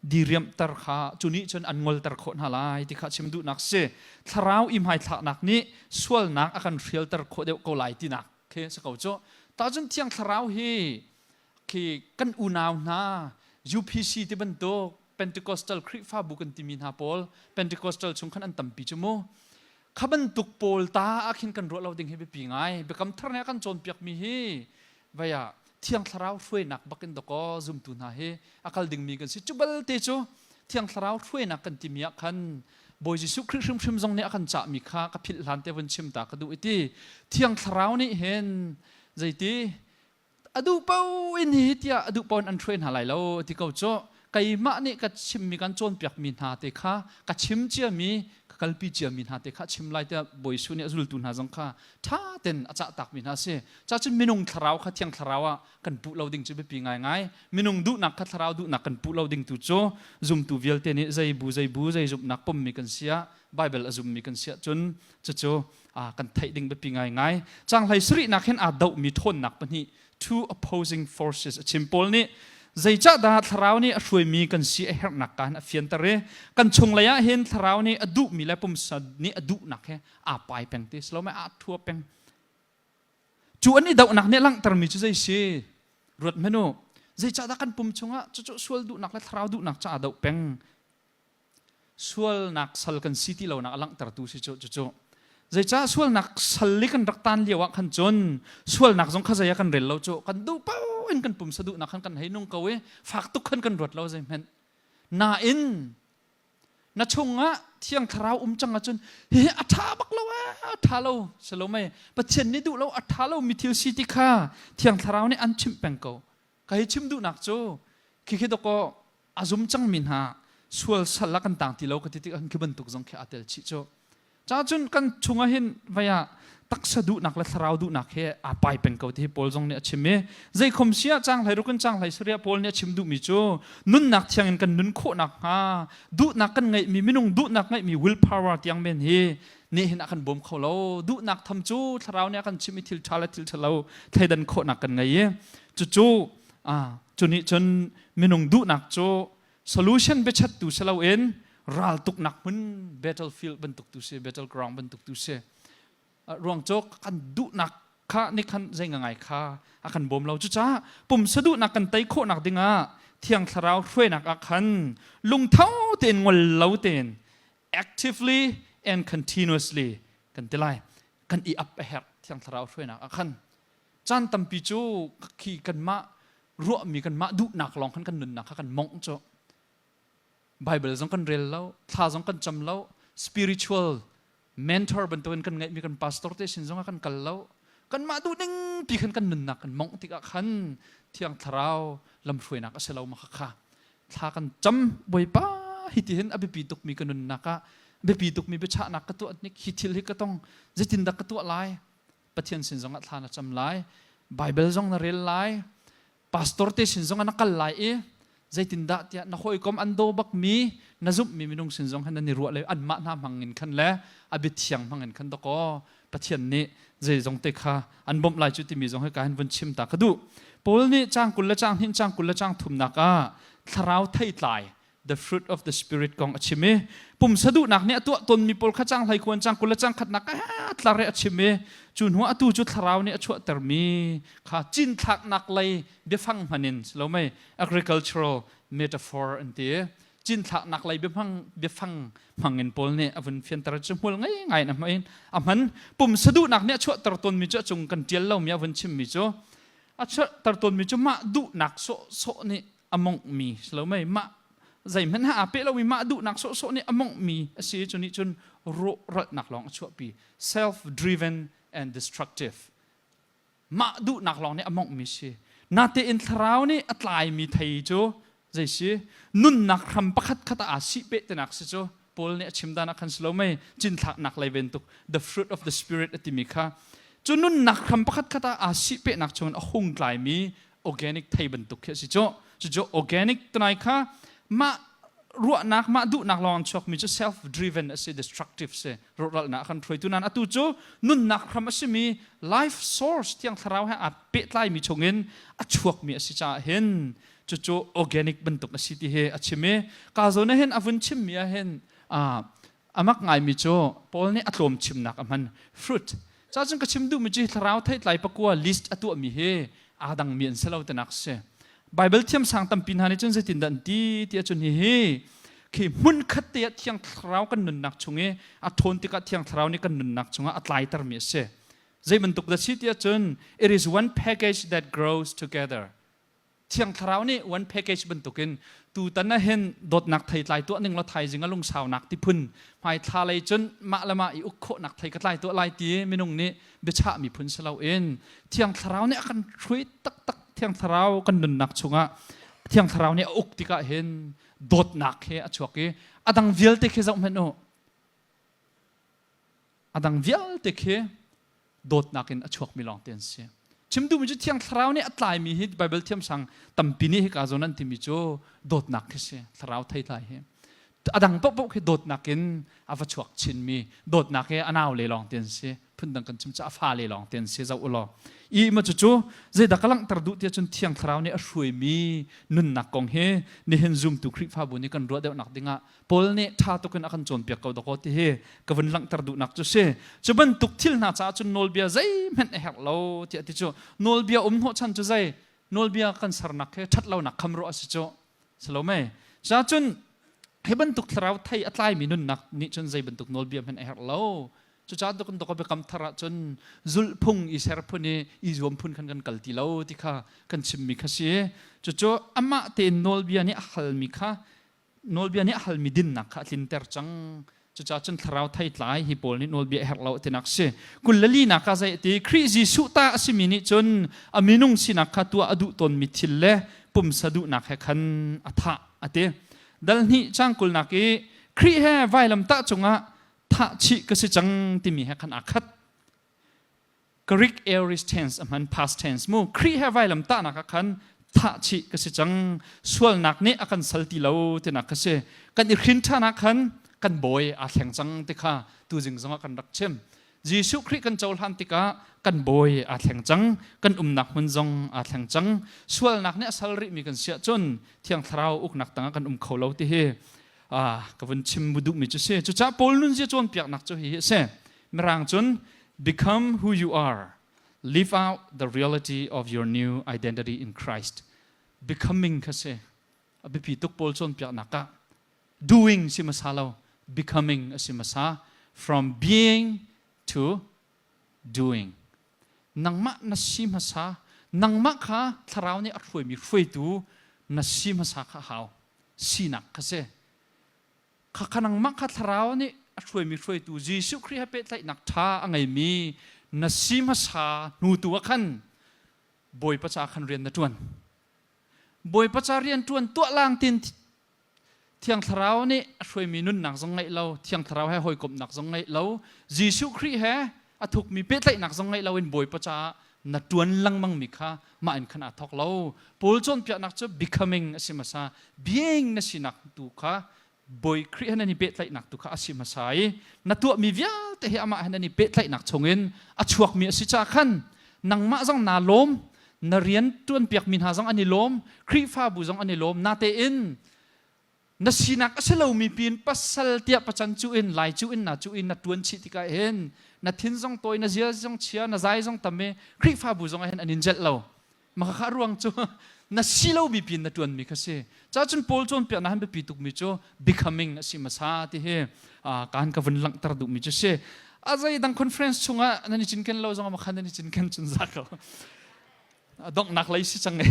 diriamhter kha cu nih cun an ngolter khawh hna lai ti kha chim duhnak si. Thlarau i hmaithlaknak nih sualnak a kan hrialter khawh deuh ko lai tinak khi si ko cu. Ta cun thiang thlarau hi khi kan unau hna UPC ti bantuk Pentecostal Khrihfabu kan timi hna pawl, Pentecostal chung khan an tampi cu mu. Kha bantuk pawl ta ah khin kan ruah lo ding hi biapi ngai. Biakam thar nih a kan cawnpiak mi hi vaya Thiang Thlarau hruainak bakin dakaw zumtu hna hi a kal dingmi kan si. Cu balte cu Thiang Thlarau hruainak kan timi ah khan Bawi Jesuh Khrih hrimhrim zong nih a kan cahmi kha ka philh hlan te vun chim ta ka duh i ti. Thiang Thlarau nih hin zeiti a duh paoh in hi tiah a duh paoh in an hruai hna lai lo ti ko cu. Keimah nih ka chimmi kan cawnpiakmi hna te kha, ka chim ciami, ka kalpi ciami hna te kha chim lai tiah Bawi Jesuh nih a zultu hna zong kha ṭha ten a cah takmi hna a si. Ca cun minung thlarau kha thiang thlarau ah kan puh lo ding cu biapi ngaingai. Minung duhnak kha thlarau duhnak kan puh lo ding tu cu zumtu vialte nih zei bu zei bu zei zumhnak pommi kan si ah, Bible a zummi kan si ahcun cucu kan theih ding biapi ngaingai. Cang hlei sarihnak hin aa dohmi ṭhawnnak pahnih, two opposing forces, a chim. Paul nih zeicahdah thlarau nih a hruaimi kan si a herhnak ka hin a fianter i kan chunglei ah hin thlarau nih a duhmi le pumsa nih a duhnak he aa pai peng ti si lo mei aa thua peng. Cu an i dohnak nih a langhtermi cu zei si ruat hmanh u. Zeicahdah kan pum chungah cucu sual duhnak le thlarau duhnak ca aa doh peng? Sualnak sal kan si ti lonak a langhtertu si cu. Cucu zeicah sualnak sal i kan rak tan lio ah khan cun sualnak zong kha zei ah kan rel lo cu. Kan duh paoh in kan pumsa duhnak khan kan hei nung ko i fak tuk khan kan ruat lo zeihmanh. Nain na chungah Thiang Thlarau um cang ahcun hihi a ṭha bak lo, a ṭha lo si lo mei, Pathian nih duh lo, a ṭha lo mi thil si ti kha Thiang Thlarau nih an chimh peng ko. Ka hi chim duhnak cu khikhi dawkaw a zum cangmi hna sual sal ah kan tang ti lo ka ti tik ah khi bantuk zong khi aa tel chih cu. Ca cun kan chungah hin vei ah taksa duhnak le thlarau duhnak he aa pai peng ko ti hi Paul zong nih a chim i zeikhom si ah cang hlei ruk in cang hlei sariah Paul nih a chim duhmi cu nunnak thiang in kan nun khawh nakhnga duhnak kan ngeihmi, minung duhnak ngeihmi will power tiang men hi nih hin a kan bawm kho lo. Duhnak tham cu thlarau nih a kan chimh i thil ṭha le thil ṭhalo thleidan khawhnak kan ngei i cucu cu nih cun minung duhnak cu solution biachattu si loin raltuknak hmun, battlefield bantuk tu si, battleground bantuk tu si. Ruang cu kan duhnak kha nih khan zei ngai kha a kan bawm lo. Cucaah pumsa duhnak kan tei khawhnak dingah Thiang Thlarau hruainak ah khan lungtho tein, ngol lo tein, actively and continuously kan ti lai, kan i ap a herh. Thiang Thlarau hruainak ah khan caan tampi cu khi kanmah ruahmi, kanmah duhnak lawng khan kan nunnak kha kan mongh cu. Bible zong kan rel lo, thla zong kan cam lo, spiritual mentor bantukin kan ngeihmi kan pastor te sin zong ah kan kal lo. Kanmah duh ning pi khan kan nunnak kan mongh tikah khan Thiang Thlarau lamhruainak a si lo ma kha. Thla kan cam, Bawipa, hitihin a biapi tukmi ka nunnak ah biapi tukmi biachahnak ka tuah hnik, hi thil hi ka tong, zeitindah ka tuah lai? Pathian sin zongah thla na cam lai, Bible zong na rel lai, pastor te sin zongah na kal lai i zeitindah tiah na hawikom an daw bakmi na zumhmi minung sin zong hin nan i ruah le anmah hna hmang in khan le a biathiang hmang in khan dakaw Pathian nih zeizong te kha an bawmh lai cu timi zong hi ka hin vun chim ta ka duh. Paul nih caang 20 le caang hnih caang 20 le caang thumnak ah thlarau theitlai the fruit of the spirit kong a chim i pumsa duhnak nih a tuah tawnmi pawl kha caang 21 caang 20 le caang khatnak ah tlar i a chim i cu hnu atu cu thlarau nih a chuahtermi kha cinthlaknak lei biafang hman in lo mei agricultural metaphor an ti. Cinthlaknak lei biafang biafang hmang in Paul nih a vun fianter cu hmual ngai ngai in a hman a hman. Pumsa duhnak nih a chuahter tawnmi cu a cung kan ṭial lomi a vun chimmi cu a chuahter tawnmi cu mah duhnak sawhsawh nih a monghmi si lo mei, mah zeihmanh ha aa pe lomi mah duhnak sawhsawh nih a monghmi a si. Cu nih cun rawhralhnak lawng a chuahpi, self driven and destructive. Mah duhnak lawng nih a monghmi si. Natein thlarau nih a tlaimi thei cu zei si? Nunnak hram pakhat khat ah aa sih peh tinak si cu. Paul nih a chim dan ah khan si lo mei, cinthlaknak lei bantuk the fruit of the spirit a timi kha cu nunnak hram pakhat khat ah aa sih pehnak chungin a hung tlaimi organic thei bantuk khi a si cu. Cucu organic tunai kha mah ruahnak, mah duhnak lawng chuakmi cu self driven a si, destructive si, rawhralnak kan hruaitu. Nain atu cu nunnak hram a simi life source Thiang Thlarau he aa pehtlaimi chungin a chuakmi a si caah hin cucu organic bantuk a si ti hi a chim i ka zawn ah hin a vun chimmi ah hin amak ngaimi cu Paul nih a tlawm chimnak a hman, fruit. Ca cun ka chim duhmi cu thlarau theitlai pakua list a tuahmi hi aa dangmi an si lo tinak si. Bible thiam sang tampi hna nih cun zeitindah an ti ti ahcun, hihi khi hmun khat te ah Thiang Thlarau kan nunnak chung i a ṭhawn tikah Thiang Thlarau nih kan nunnak chungah a tlaitermi a si. Zei bantuk dah si ti ahcun, it is one package that grows together. Thiang Thlarau nih one package bantukin tutan ah hin dawtnak theitlai tuah ning law thaizing a lungsaunak ti phun, hmai thla lei cun mah le mah i uk khawhnak thei ka tlai tuah lai ti minung nih biachahmi phun si loin Thiang Thlarau nih a kan hruai taktak. Thiang Thlarau kan nunnak chungah Thiang Thlarau nih a uk tikah hin dawtnak he a chuak i a dang vialte khi zoh hmanh u, a dang vialte khi dawtnak in a chuakmi lawng te an si. Chim duhmi cu Thiang Thlarau nih a tlaimi hi Bible thiamsang tampi nih hika zawn an timi cu dawtnak khi si. Thlarau theitlai hi a dang paohpaoh khi dawtnak in a va chuak chinmi, dawtnak he a nau le lawng te an si. Phundang kan chim cu a fale lawng te an si. Zoh u law i ma cucu zeidah ka langhter duh tiah cun, Thiang Thlarau nih a hruaimi nunnak kong hi nihin zumtu Khrihfabu nih kan ruah deuhnak dingah Paul nih ṭha tuk in a kan cawnpiak ko dakaw ti hi ka vun langhter duhnak cu si. Cu bantuk thil hna caah cun nawlbia zeihmanh a herh lo tiah ti cu nawlbia um hnawhchan cu zei nawlbia kan sernak he ṭhat lonak kham ruah a si cu si lo mei. Cun hi bantuk thlarau thei a tlaimi nunnak nih cun zei bantuk nawlbia hmanh a herh lo. Cucaah kan dok biakam thar ah cun zulhphung i ser phun i i zuam phun khan kan kal ti lo ti kha kan chimmi kha si. Cucu amah tein nawlbia nih a halmi kha, nawlbia nih a halmi dinnak kha a tlinter cang. Cucaah cun thlarau theitlai hi pawl nih nawlbia a herh lo tinak si. 24nak ah zei ti? Khrih Jesuh ta a simi nih cun a minung sinak kha tuah a duh tawnmi thil le pumsa duhnak he khan a thah a ti. Dal hnih caang 20nak i Khrih he vailamtah cungah thah chih ka si cang timi he khan aa khat. Greek aorist tense a hman, past tense mu. Khrih he vailam tahnak ah khan thah chih ka si cang, sualnak nih a kan sal ti lo tinak ka si. Kan i hrin ṭhan ah khan kan bawi aa thleng cang ti kha tuzing zongah kan rak chim. Jesuh Khrih kan cohlan tikah kan bawi aa thleng cang, kan umnak hmun zong aa thleng cang. Sualnak nih a sal rihmi kan si ahcun Thiang Thlarau uknak tangah kan um kho lo ti hi ka vun chim duhmi cu si. Cucaah Paul nunzia cawnpiaknak cu hihi a si. Mirang cun "Become who you are, live out the reality of your new identity in Christ." Becoming kha si a biapi tuk Paul cawnpiaknak ah. Doing si hmasa lo, becoming a si hmasa, from being to doing. Nangmah na si hmasa, nangmah kha thlarau nih a hruaimi hruaitu na si hmasa kha hau, sinak kha si. Khakha nangmah kha thlarau nih a hruaimi hruaitu Jesuh Khrih he pehtlaihnak ṭha a ngeimi na si hmasa hnu tu ah khan Bawipa caah khan rian na ṭuan. Bawipa ca rian ṭuan tuah lang tin Thiang Thlarau nih a hruaimi nunnak zong ngeih lo, Thiang Thlarau he hawikomhnak zong ngeih lo, Jesuh Khrih he a thukmi pehtlaihnak zong ngeih loin Bawipa caah na ṭuan lengmang mi kha mah in khan aa thawk lo. Paul cawnpiaknak cu becoming a si hmasa, being na sinak tu kha Bawi Khrih he nan i pehtlaihnak tu kha a si hmasa i na tuahmi vialte hi amah he nan i pehtlaihnak chungin a chuakmi a si caah khan nangmah zong naa lawm, na rian ṭuanpiakmi hna zong an i lawm, Khrihfabu zong an i lawm. Natein na sinak a si lomi pin pasal tiah pacan cu in lai cu in na cu in na ṭuan chih tikah hin na thin zong tawi, na zia zong chia, na zai zong tam i Khrihfabu zong ah hin an in zelh lo. Mah kha ruang cu na si lomi pin na ṭuanmi kha si. Cacun Paul cawnpiaknak han biapi tukmi cu becoming a si hmasa ti hi kaan ka vun langhter duhmi cu si. A zeidang conference chungah nan i cinken lo zong ah khan nan i cinken cun za ko. Donghnak lei si cang e.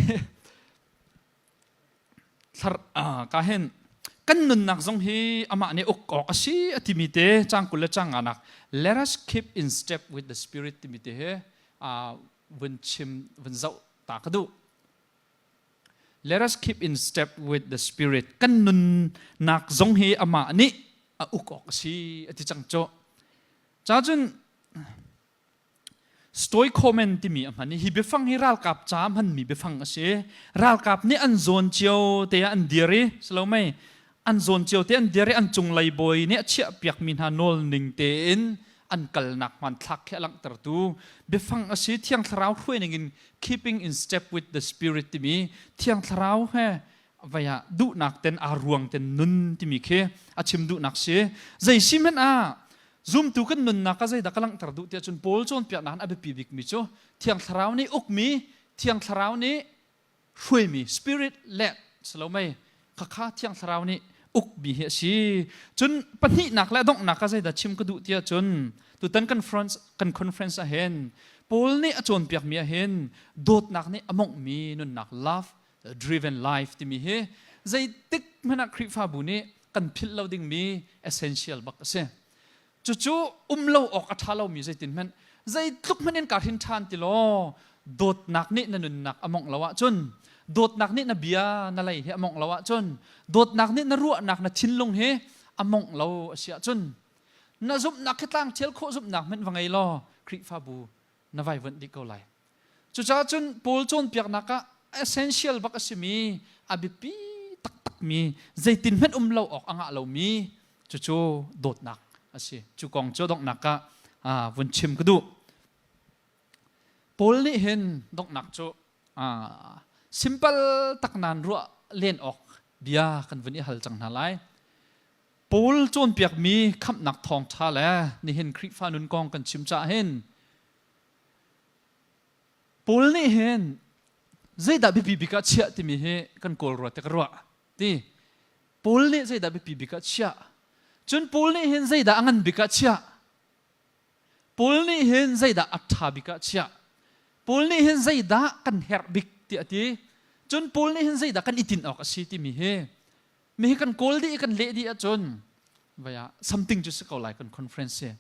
Thlar ka hen kan nunnak zong hi amah nih uk awk a si a timi te cang 20 le cang nganak let us keep in step with the spirit timi te he vun chim vun zoh ta ka duh. Let us keep in step with the spirit. Kan nunnak zong hi amah nih a uk awk a si a ti cang cu. Ca cun Stoicomen timi a hman i hi biafang hi ralkap ca hmanmi biafang a si. Ralkap nih an zawn cio te ah an dir i silo mei an zawn cio te an dir i an cunglei bawi nih a chiahpiakmi hna nawl ning tein an kalnak hmanthlak khi a langhtertu biafang a si. Thiang Thlarau hruai ning in keeping in step with the Spirit timi Thiang Thlarau he vei ah duhnak ten aa ruang ten nun timi khi a chim duhnak si. Zei si hmanh ah zumtu kan nunnak ah zeidah ka langhter duh tiah cun Paul cawnpiaknak a biapi bikmi cu Thiang Thlarau nih ukmi, Thiang Thlarau nih hruaimi spirit led si lo mei khakha Thiang Thlarau nih ukmi hi a si. Cun pahnihnak le donghnak ah zeidah chim ka duh tiah cun tutan conference kan conference ah hin Paul nih a cawnpiakmi ah hin dawtnak nih a monghmi nunnak love driven life timi hi zeitik hmanh ah Khrihfabu nih kan philh lo dingmi essential bak a si. Cucu um lo awk a ṭha lomi zeitin hmanh zeitluk hmanh in kaa hrin ṭhan ti law dawtnak nih na nunnak a mongh lo ahcun dawtnak nih na bia na lei hi a mongh lo ahcun dawtnak nih na ruahnak na thinlung hi a mongh lo a si ahcun na zumhnak khi tlang thial khawh zumhnak hmanh va ngei law Khrihfabu na vaivuanh dih ko lai. Cucaah cun Paul cawnpiaknak ah essential bak a simi a biapi taktakmi zeitin hmanh um lo awk a ngah lomi cucu dawtnak a si. Cu kong cu donghnak ah vun chim ka duh. Paul nih hin donghnak cu simple tak nan ruah len awk bia kan vun i hal cang hna lai. Paul cawnpiakmi khamhnak thawngṭha le nihin Khrihfa nun kong kan chim caah hin Paul nih hin zeidah biapi bik ah chiah timi hi kan kawl rua te ka ruah ti. Paul nih zeidah biapi bik ah chiah? Cun Paul nih hin zeidah a ngan bik ah chiah? Paul nih hin zeidah a ṭha bik ah chiah? Paul nih hin zeidah kan herh bik tiah a ti. Cun Paul nih hin zeidah kan i tinh awk a si timi hi mi hi kan kawl dih i kan leh dih ahcun vai ah something cu si ko lai kan conference hi.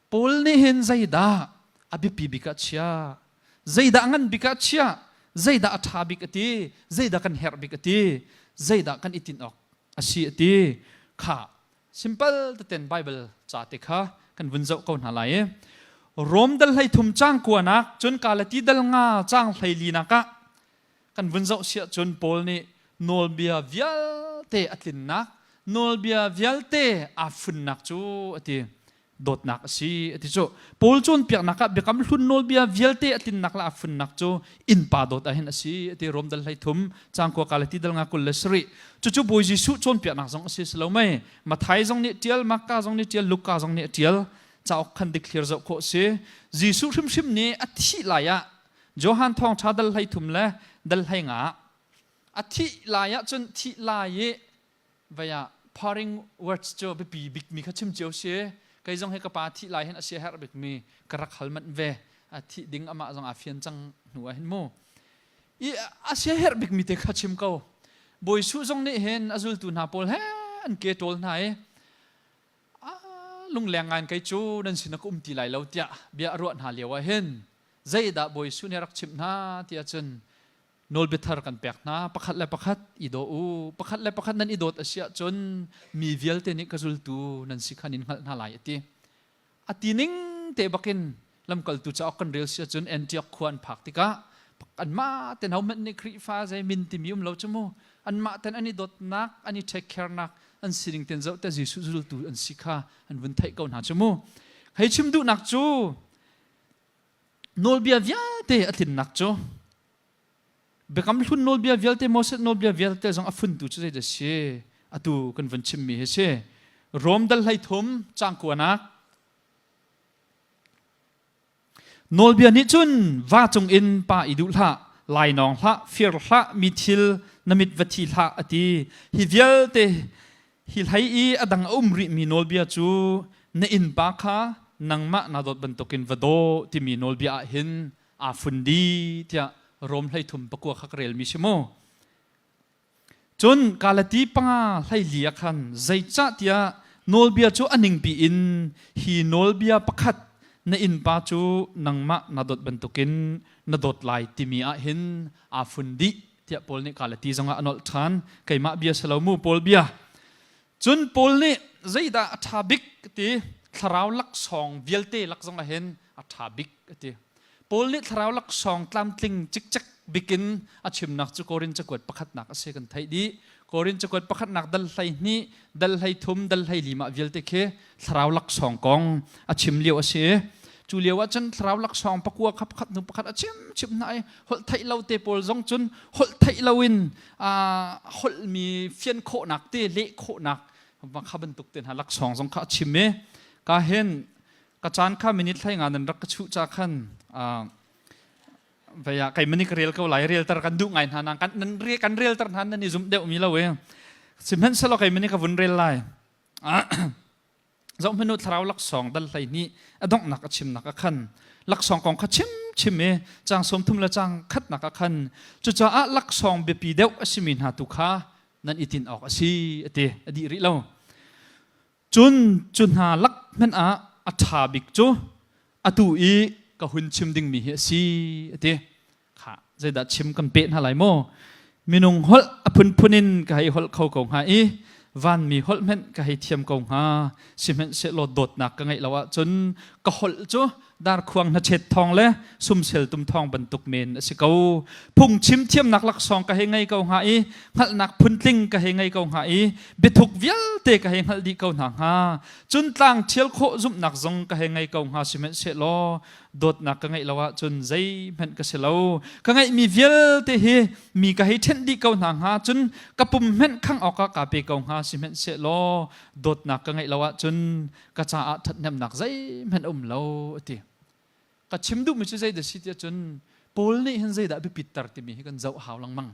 Paul nih hin zeidah a biapi bik ah chia, zeidah a ngan bik ah chia, zeidah a ṭha bik a ti, zeidah kan herh bik a ti, zeidah kan i tinh awk a si a ti kha simple teten Bible ca te kha kan vun zoh ko hna lai i Rom dal 13 caang 9nak cun Galati dal 5 caang 14nak ah kan vun zoh siah cun Paul nih nawlbia vialte a tlinnak nawlbia vialte aa funnak cu a ti dawtnak a si a ti cu. Paul cawnpiaknak ah biakam hlun nawlbia vialte a tlinnak le aa funnak cu innpa dawt ah hin a si a ti Rom dal 13 caang 9 Galati dal 5 27 cucu Bawi Jesuh cawnpiaknak zong a si si lo mei Mathai zong nih ṭial Marka zong nih ṭial Luka zong nih a ṭial cauk khan dikthlir zoh khawh si. Jesuh hrimhrim nih a thih lai ah Johan thawngṭha dal 13 le dal 15 a thih lai ahcun thih lai i vei ah parting words cu biapi bikmi kha chim cio si. Kei zong hi ka pa thih lai hin a sia herh bikmi ka rak hal manh ve. A thih ding amah zong aa fian cang hnu ah hin mu i a sia herh bikmi te kha chim ko. Bawi Suh zong nih hin a zultu hna pawl he an ke ṭawl hna i lungleng ngai kei cu nan sin ah ka um ti lai lo tiah bia a ruah hna lio ah hin zeidah Bawi Jesuh nih a rak chimh hna tiah cun. Nawlbia thar kan pek hna, pakhat le pakhat i daw u. Pakhat le pakhat nan i dawt a si ahcun mi vialte nih ka zultu nan si kha nin hngalh hna lai a ti. A ti ning te bakin lamkaltu cauk kan rel si ahcun Antioch khua an phak tikah anmah ten hohmanh nih Khrihfa zei min timi um lo cu mu. Anmah ten an i dawtnak, an i take care nak, an sining ten zoh te Jesuh zultu an si kha an vun theih ko hna cu mu. Hei chim duhnak cu nawlbia vialte a tlinnak cu Biakam Hlun nawlbia vialte Moses nawlbia vialte zong a funtu cu zeidah si? Atu kan vun chimmi hi si. Rom dal 13 caang kuanak. Nawlbia nih cun va cung in pa i duh hlah, lainawng hlah, fir hlah, mi thil na mit va thi hlah a ti. Hi vialte hi hlei i a dang a um rihmi nawlbia cu na innpa kha nangmah naa dawt bantukin va daw timi nawlbia ah hin aa fun dih tiah Rom 33 pakua kha ka relmi si mu. Cun Galati 5 hleili ah khan zeicahtiah nawlbia cu a ningpi in hi nawlbia pakhat na innpa cu nangmah na dawt bantukin na dawt lai timi ah hin aa fun dih tiah Paul nih Galati zongah a nolh ṭhan. Keimah bia si lo mu Paul bia. Cun Paul nih zeidah a ṭha bik ti thlarau laksawng vialte lak zongah hin a ṭha bik a ti. Paul nih thlarau laksawng tlamtling cikcek bikin a chimnak cu Korin cakuat pakhatnak a si kan theih dih. Korin cakuat pakhatnak dal 12, dal 13, dal 14 mah vialte khi thlarau laksawng kong a chim lio a si. Cu lio ah cun thlarau laksawng pakua kha pakhat hnu pakhat a chim chim hna i holh theih lo te pawl zong cun holh theih lo in holhmi fian khawhnak te leh khawhnak kha bantuk te hna laksawng zong kha a chim i ka hin ka caan kha minute hlei nga nan rak ka chuh ca khan vei ah kai mani ka rel ko lai relter kan duh ngai hna nang kan nan re kan relter hna nan i zum deuh mi lo e sihmanhsehlaw kai mani ka vun rel lai. Zohhmanh u, thlarau laksawng dal 12 a donghnak a chimnak ah khan laksawng kong kha chim chim i caang 30 le caang khatnak ah khan cucaah laksawng biapi deuh a simi hna tu kha nan i tinh awk a si a ti. A dih rih lo. Cun cu hna lak hmanh ah a ṭha bik cu atu i ka hun chim dingmi hi a si a ti. Kha zeidah chim kan peh hna lai maw? Minung holh a phunphun in ka hei holh kho ko hnga i vanmi holh hmanh ka hei thiam ko hnga. Sihmanhsehlaw dawtnak ka ngeih lo ahcun ka holh cu darkhuang hnachet thawng le sumsel tum thawng bantuk men a si ko. Phungchim thiamnak laksawng ka hei ngei ko hnga i hngalhnak phuntling ka hei ngei ko hnga i biathuk vialte ka hei hngalh dih ko hna hnga. Cun tlang ṭhial khawh zumhnak zong ka hei ngei ko hnga. Sihmanhsehlaw dawtnak ka ngeih lo ahcun zeihmanh ka si lo. Ka ngeihmi vialte hi mi ka hei ṭhenh dih ko hna hnga, cun ka pum hmanh khangh awkah kaa pe ko hnga, sihmanhsehlaw dawtnak ka ngeih lo ahcun ka caah ṭhathnemnak zeihmanh a um lo a ti. Ka chim duhmi cu zeidah si tiah cun Paul nih hin zeidah biapitter timi hi kan zoh hau lengmang.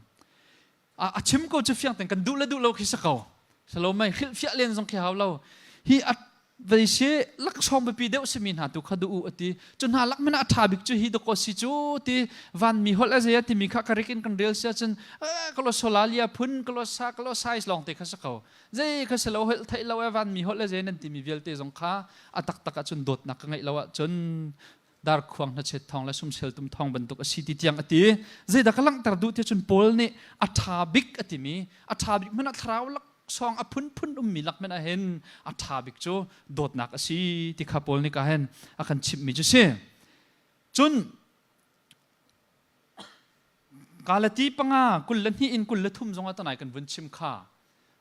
A chim ko cu fiang ten kan duh le duh lo khi si ko. Salomei hrilhfiah len zong khi hau lo. Hi a vei si laksawng biapi deuh simi hna tu kha duh u a ti. Cu hna lak men a ṭha bik cu hi dakaw si cu ti vanmi holh a zei a timi kha ka rik in kan rel sia cun kalosolalia phun kalosa kalosais lawng te kha si ko. Zei kha si lo holh theih lo e vanmi holh a zei nan timi vialte zong kha a taktak ahcun dawtnak ka ngeih lo ahcun darkhuang hnachet thawng le sumsel tum thawng bantuk a si ti tiang a ti. Zeidah ka langhter duh ti cun Paul nih a ṭha bik a timi a ṭha bik hmanh ah thlarau laksawng a phunphun ummi lak hmanh ah hin a ṭha bik cu dawtnak a si ti kha Paul nih ka hin a kan chimhmi cu si. Cun Galati 5 22 in 23 zongah tanai kan vun chim kha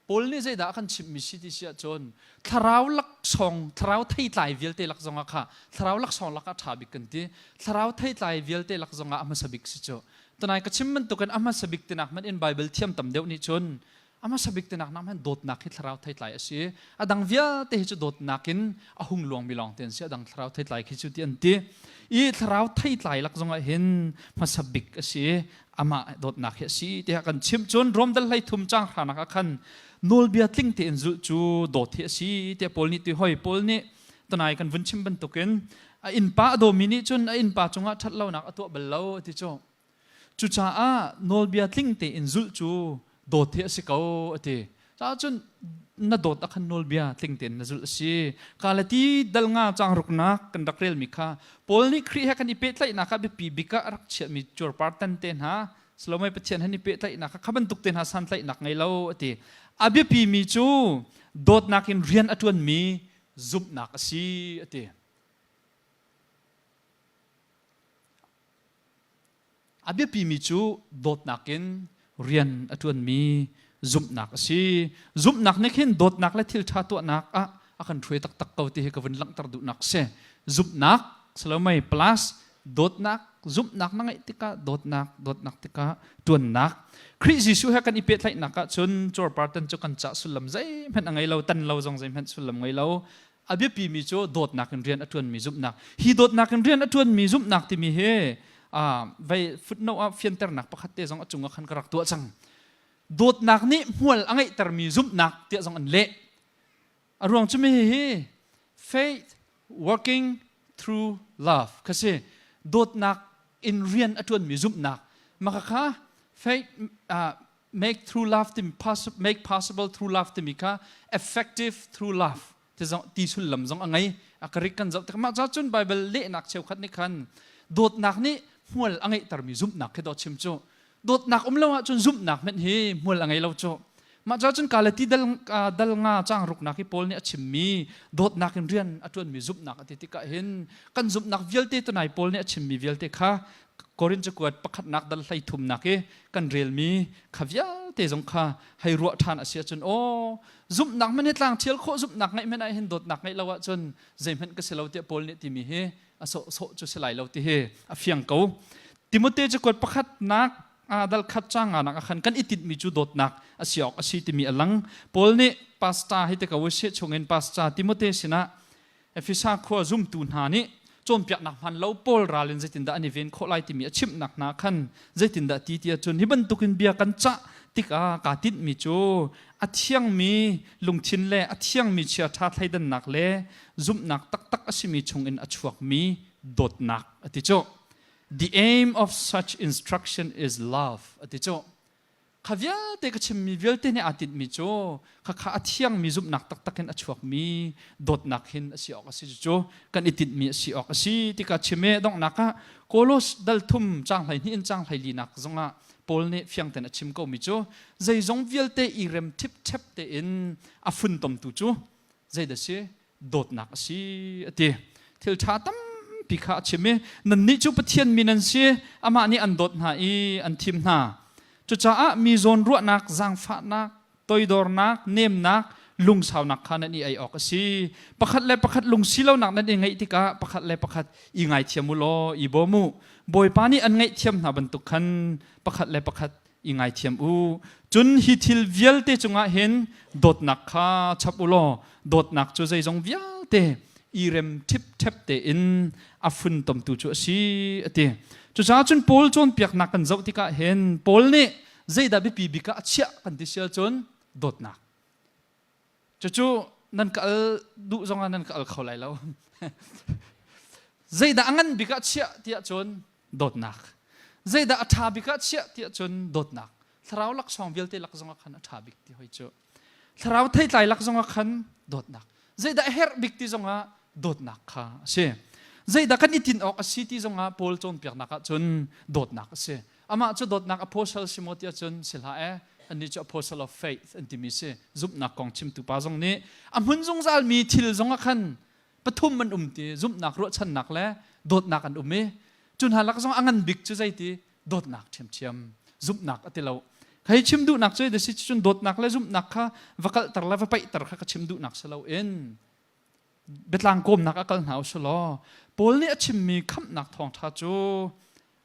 Paul nih zeidah a kan chimhmi si ti si ahcun thlarau laksawng thlarau theitlai vialte lak zongah kha thlarau laksawng lakah ṭha bik kan ti. Thlarau theitlai vialte lak zongah a hmasa bik si cu tunai ka chim bantukin a hmasa bik tinak hmanh in Bible thiam tam deuh nih cun a hmasa bik tinak nak hmanh dawtnak hi thlarau theitlai a si, a dang vialte hi cu dawtnak in a hung luangmi lawng te an si, a dang thlarau theitlai khi cu ti an ti i thlarau theitlai lak zongah hin hmasa bik a si, amah dawtnak hi a si tiah kan chim. Cun Rom dal 13 caang hranak ah khan nawlbia tling tein zulh cu dawt hi a si tiah Paul nih ti hoi. Paul nih tunai kan vun chim bantukin a innpa a dawmi nih cun a innpa cungah ṭhat lonak a tuah bal lo a ti cu. Cucaah nawlbia tling tein zulh cu dawt hi a si ko a ti. Caah cun na dawt ah khan nawlbia tling tein na zulh a si. Galati dal nga caang ruknak kan rak relmi kha Paul nih Khrih he kan i pehtlaihnak ah biapi bik ah a rak chiahmi cuarpar tan te hna. Salomai Pathian han i pehtlaihnak kha bantuk te hna santlaihnak ngei lo a ti. A biapi mi cu dawtnak in rian a ṭuanmi zumhnak a si a ti. A biapimi cu dawtnak in rian a ṭuanmi zumhnak a si. Zumhnak nih khin dawtnak le thil ṭha tuahnak ah a kan hruai taktak ko ti hi ka vun langhter duhnak a si. Zumhnak salomei plus dawtnak zumhnak na ngeih tikah dawtnak dawtnak tikah ṭuannak Khrih Jesuh he kan i pehtlaihnak ah cun cuarpartan cu kan cah sullam zeihmanh a ngei lo tan lo zong zeihmanh sullam ngei lo a biapimi cu dawtnak in rian a ṭuanmi zumhnak hi dawtnak in rian a ṭuanmi zumhnak timi hi vei footnote ah fianternak pakhat te zong a cung ah khan ka rak tuah cang dawtnak nih hmual a ngeihtermi zumhnak tiah zong an leh a ruang cu mi hi faith working through love kha si dawtnak in rian a ṭuanmi zumhnak maka kha faith make through love timi make possible through love timi kha effective through love ti zong ti sullam zong a ngei a karik kan zoh tik mah ca cun bible lehnak cheukhat nih khan dawtnak nih hmual a ngeihtermi zumhnak khi dawt chim cu dawtnak um lo ahcun zumhnak hmenh hi hmual a ngei lo cu mah ca cun kalati dal dal nga chang ruknak hi Paul nih a chimmi dawtnak in rian a ṭuanmi zumhnak a ti tikah hin kan zumhnak vialte tunai Paul nih a chimmi vialte kha Korin cakuat pakhatnak dal hlei thumnak i kan relmi kha vialte zong kha hei ruah ṭhan a si ahcun aw zumhnak hmanh hi tlang ṭhial khawh zumhnak ngeih hmanh ah hin dawtnak ngeih lo ahcun zeihmanh ka si lo tiah Paul nih timi hi a sawhsawh cu si lai lo ti hi a fiang ko. Timote cakuat pakhatnak dal khat cang nga nak ah khan kan i tinhmi cu dawtnak a si awk a si timi a lang. Paul nih pastor hi te ko seh chungin pastor Timote sinah Efesa khua zumtu hna nih cawnpiaknak hmaan lo pawl ral in zeitindah an i ven khawh lai timi a chimhnak hna khan zeitindah ti ti ahcun hi bantukin bia kan cah tikah kaa tinhmi cu a thiangmi lungthin le a thiangmi chiaṭha thleidannak le zumhnak taktak a simi chungin a chuakmi dawtnak a ti cu. The aim of such instruction is love a ti cu. Kha vialte ka chimmi vialte nih aa tinhmi cu khakha a thiangmi zumhnak taktak in a chuakmi dawtnak hin a si awk a si cu kan i tinhmi a si awk a si tika chim i donghnak ah Kolos dal thum caang 12 in caang 14nak zongah Paul nih fiangten a chim komi cu zeizong vialte i rem ṭhipṭhep tein a funtomtu cu zeidah si dawtnak a si a ti thil ṭha tampi kha a chim i nannih cu Pathian mi nan si amah nih an dawt hna i an thim hna cucaah mi zawn ruahnak zaangfahnak toidornak nemnak lungsaunak kha nan i ei awk a si pakhat le pakhat lungsi lonak nan i ngeih tikah pakhat le pakhat i ngaithiam u law i bawm u Bawipa nih an ngaihthiam hna bantuk khan pakhat le pakhat i ngaithiam u. Cun hi thil vialte cungah hin dawtnak kha chap u law dawtnak cu zeizong vialte i rem ṭhipṭhep tein a funtomtu cu a si a ti. Cucaah cun Paul cawnpiaknak kan zoh tikah hin Paul nih zeidah biapi bik ah a chiah kan ti sial cun dawtnak. Cucu nan ka al duh zongah nan ka al kho lai lo. Zeidah a ngan bik ah chiah tiah cun dawtnak. Zeidah a ṭha bik ah chiah tiah cun dawtnak. Thlarau laksawng vialte lak zongah khan a ṭha bik ti hoi cu. Thlarau theitlai lak zongah khan dawtnak. Zeidah a herh bik ti zongah dawtnak kha a si. Zeidah kan i tin awk a si ti zongah Paul cawnpiaknak ah cun dawtnak a si. Amah cu dawtnak apostle si maw tiah cun si hlah ee. Annih cu apostle of faith an timi si. Zumhnak kong chimtu pa zong nih a hmun zungzalmi thil zongah khan pathum an um ti zumhnak ruahchannak le dawtnak an um i cu hna lak zong a ngan bik cu zeiti dawtnak ṭhiamṭhiam zumhnak a ti lo hei chim duhnak cu da si cun dawtnak le zumhnak kha va kalhter le va paihter kha ka chim duhnak si loin biatlang kawmnak a kal hna usih law Paul nih a chimmi khamhnak thawngṭha cu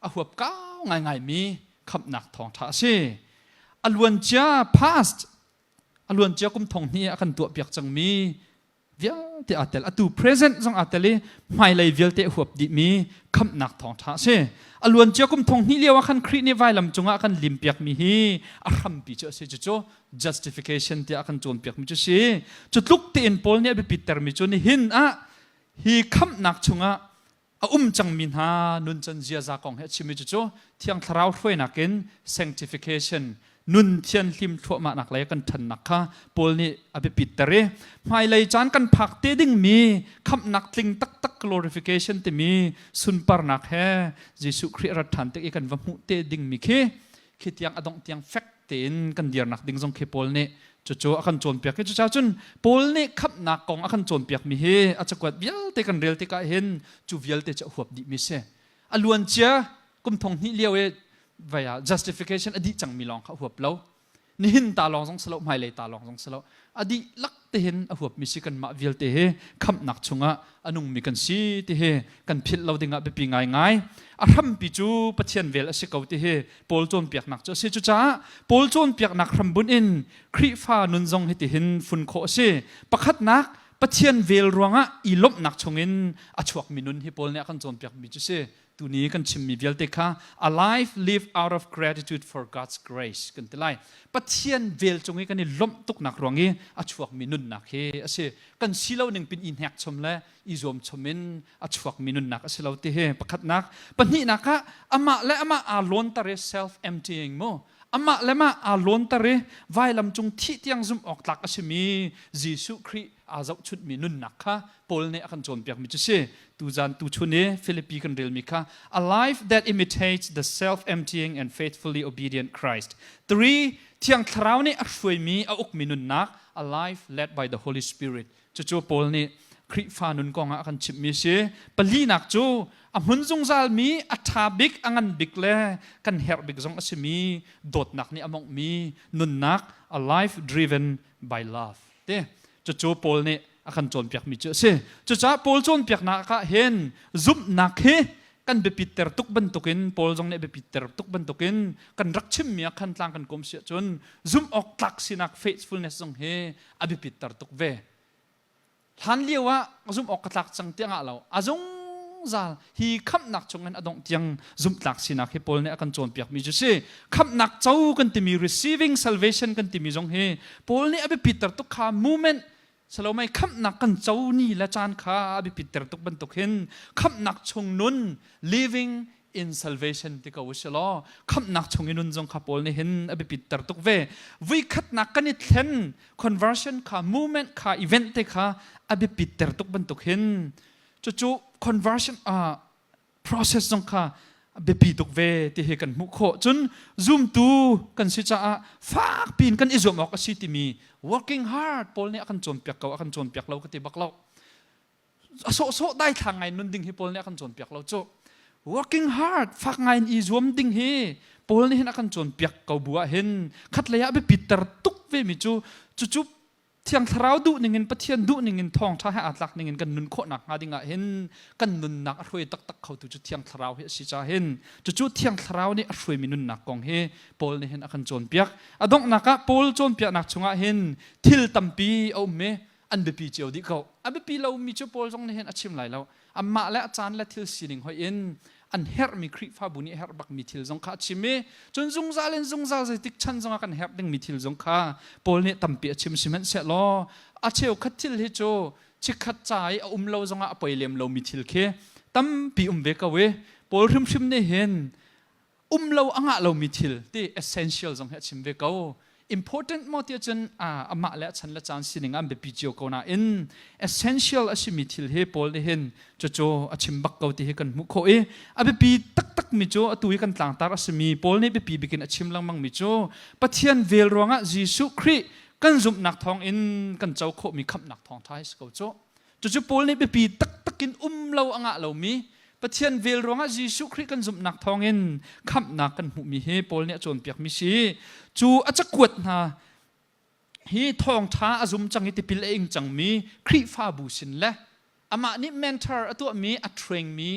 a huap kau ngaingaimi khamhnak thawngṭha a si a luancia past a luancia kum thong hnih a kan tuahpiak cangmi vialte aa tel atu present zong aa tel i hmailei vialte a huap dihmi khamhnak thawngṭha a si a luancia kum thong hnih lio ah khan Khrih nih vailam cungah a kan limpiakmi hi a hrampi cu a si cucu justification tiah a kan cawnpiakmi cu si cu tluk tein Paul nih a biapit termi cu nihin ah hi khamhnak chungah a um cangmi hna nuncan ziaza kong he a chimmi cucu Thiang Thlarau hruainak in sanctification nun thianhlim thluahmahnak lei kan ṭhannak kha Paul nih a biapit ter i hmailei caan kan phak te dingmi khamhnak tling taktak glorification timi sunparnak he Jesuh Khrih rat ṭhan tik i kan va hmuh te dingmi khi. Khi tiang a dongh tiang fek tein kan dirnak ding zong khi Paul nih cucu a kan cawnpiak i cucaah cun Paul nih khamhnak kong a kan cawnpiak mi hi a cakuat vialte kan rel tikah hin cu vialte cu a huap dih mi si. A luancia kum thong hnih lio i vai ah justification a dih cangmi lawng kha a huap lo. Nihin ta lawng zong si lo, hmailei ta lawng zong si lo. A dihlak te hin a huapmi si kanmah vialte hi khamhnak chungah a nungmi kan si ti hi kan philh lo dingah biapi ngaingai. A hrampi cu Pathian vel a si ko ti hi Paul cawnpiaknak cu a si. Cucaah Paul cawnpiaknak hrambunh in Khrihfa nun zong hi tihin fun khawh a si. Pakhatnak, Pathian vel ruangah i lawmhnak chungin a chuakmi nun hi Paul nih a kan cawnpiakmi cu si. Tuni kan chimmi vialte kha a life live out of gratitude for God's grace kan ti lai. Pathian vel cung i kan i lawmh tuknak ruang i a chuakmi nunnak hi a si. Kan si lo ning pin i hnek chom le i zuam chom in a chuakmi nunnak a si lo ti hi pakhatnak. Pahnihnak ah amah le amah aa lawnter i self emptying mu. Amah le mah aa lawnter i vailam cung thih tiang zumh awk tlak a simi Jesuh Khrih aa zohchunhmi nunnak kha Paul nih a kan cawnpiakmi cu si. Tuzan tuchun i Philippi kan relmi kha a life that imitates the self-emptying and faithfully obedient Christ. 3. Thiang Thlarau nih a hruaimi a ukmi nunnak a life led by the Holy Spirit. Cucu Paul nih Khrihfa nun kong ah a kan chimhmi a si. Palinak cu a hmun zungzalmi, a ṭha bik, a ngan bik le kan herh bik zong a simi dawtnak nih a monghmi nunnak a life driven by love. Te cucu Paul nih a kan cawnpiakmi cu a si. Cucaah Paul cawnpiaknak ah hin zumhnak hi kan biapitter tuk bantukin Paul zong nih biapitter tuk bantukin kan rak chimmi ah khan tlang kan kom si ahcun zumh awk tlak sinak faithfulness zong hi a biapitter tuk ve. Hlan lio ah zumh awk ka tlak cang tiang ah lo a zungzal hi khamhnak chungin a dongh tiang zumhtlak sinak hi Paul nih a kan cawnpiakmi cu si. Khamhnak co kan timi receiving salvation kan timi zong hi Paul nih a biapitter tuk kha movement Salomei khamhnak kan co ni le caan kha a biapitter tuk bantuk hin khamhnak chung nun living in salvation ti ko usih law khamhnak chung i nun zong kha Paul nih hin a biapitter tuk ve. Vuikhatnak kan i thlen conversion kha movement kha event te kha a biapitter tuk bantuk hin cucu conversion process zong kha biapi tuk ve ti hi kan hmuh khawh. Cun zumtu kan si caah fak piin kan i zuam awk a si timi working hard Paul nih a kan cawnpiak ko, a kan cawnpiak lo ka ti bak lo. A sawhsawh daithlang ngai nun ding hi Paul nih a kan cawnpiak lo cu. Working hard fak ngai in i zuam ding hi Paul nih hin a kan cawnpiak ko bu ah hin khatlei ah biapi ter tuk ve mi cu cucu Thiang Thlarau duh ningin Pathian duh ningin thawngṭha he aa tlak ningin kan nun khawh nakhnga dingah hin kan nunnak a hruai taktak khotu cu Thiang Thlarau hi a si caah hin cucu Thiang Thlarau nih a hruaimi nunnak kong hi Paul nih hin a kan cawnpiak. A donghnak ah Paul cawnpiaknak chungah hin thil tampi a um i an biapi cio dih ko. A biapi lomi cu Paul zong nih hin a chim lai lo. Amah le a caan le thil sining hoih in an herhmi Khrihfabu nih herh bakmi thil zong kha a chim i cun zungzal in zungzal zeitik chan zongah kan herh dingmi thil zong kha Paul nih tampi a chim. Sihmanhsehlaw a cheukhat thil hi cu chikkhat ca i a um lo zongah a poi lem lomi thil khi tampi um ve ko i Paul hrimhrim nih hin um lo a ngah lomi thil ti essential zong hi a chim ve ko. Important maw ti ahcun amah le a chan le caan sining an biapi cio ko nain essential a simi thil hi Paul nih hin cucu a chim bak ko ti hi kan hmuh khawh i a biapi taktak mi cu atu hi kan tlangtar a simi Paul nih biapi bikin a chim lengmang mi cu Pathian vel ruangah Jesuh Khrih kan zumhnak thawngin kan co khawhmi khamhnak thawngṭha hi si ko cu. Cucu Paul nih biapi taktak in um lo a ngah lomi Pathian vel ruangah Jesuh Khrih kan zumhnak thawngin khamhnak kan hmuhmi hi Paul nih a cawnpiakmi si. Cu a cakuat hna hi thawngṭha a zum cang i tipil a ing cangmi Khrihfabu sin le amah nih mentor a tuahmi a trainmi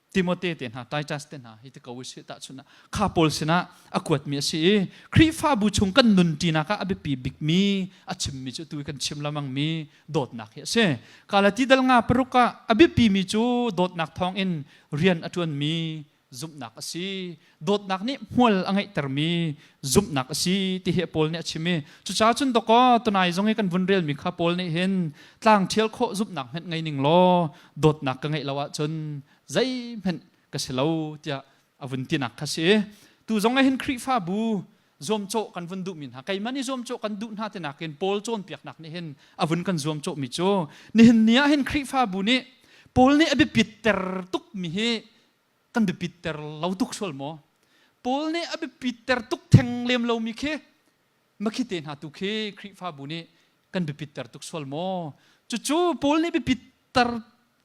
Timote te hna, Titus te hna hi ti ko usih tahchunh ah kha Paul sinah a kuatmi a si i Khrihfabu chung kan nunṭinak ah a biapi bikmi a chimmi cu tu kan chim lengmangmi dawtnak hi a si. Galati dal nga paruk ah a biapimi cu dawtnak thawngin rian a ṭuanmi zumhnak a si. Dawtnak nih hmual a ngeihtermi zumhnak a si ti hi Paul nih a chim i cucaah cun dawkaw tunai zong i kan vun relmi kha Paul nih hin tlang ṭhial khawh zumhnak hmenh ngei ning law dawtnak ka ngeih lo ahcun zeihmanh ka si lo tiah a vun tinak kha si. Tu zong ah hin Khrihfabu zuamcawh kan vun duhmi hna keimah nih zuamcawh kan duh hna tinak in Paul cawnpiaknak nih hin a vun kan zuamcawhmi cu nihin ni ah hin Khrihfabu nih Paul nih a biapit ter tukmi hi kan biapit ter lo tuk sual maw? Paul nih a biapit ter tuk theng lem lomi khi makhi te hna tu khi Khrihfabu nih kan biapit ter tuk sual maw? Cucu Paul nih biapit ter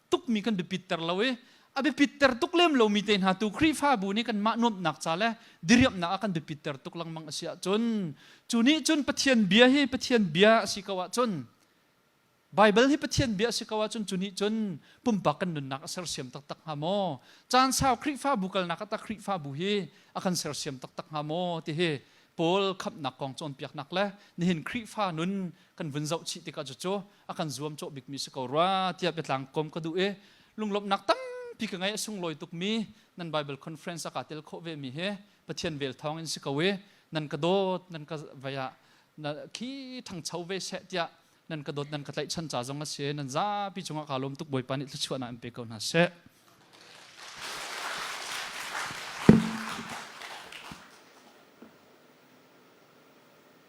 tukmi kan biapit ter lo i a biapit ter tuk lem lomi te hna tu Khrihfabu nih kanmah nuamhnak ca le diriamhnak ah kan biapit ter tuk lengmang a si ahcun cu nih cun Pathian bia hi Pathian bia a si ko ahcun, Baibal hi Pathian bia a si ko ahcun, cu nih cun pumpak kan nunnak a sersiam taktak hnga maw? Caan sau Khrihfabu kalnak ah tah Khrihfabu hi a kan sersiam taktak hnga maw? Ti hi Paul khamhnak kong cawnpiaknak le nihin Khrihfa nun kan vun zoh chih tikah cucu a kan zuamcawh bikmi si ko rua tiah biatlang kom ka duh i lunglawmhnak tampi ka ngei. A sunglawi tukmi nan Bible conference a kaa tel khawh vemi hi Pathian vel thawng in si ko i nan ka dawt, nan ka vei ah khi ṭhangcho ve seh tiah nan ka dawt, nan ka tlaihchan ca zong a si. Nan zapi cungah kaa lawm tuk. Bawipa nih thluachuahnak in pe ko hna seh.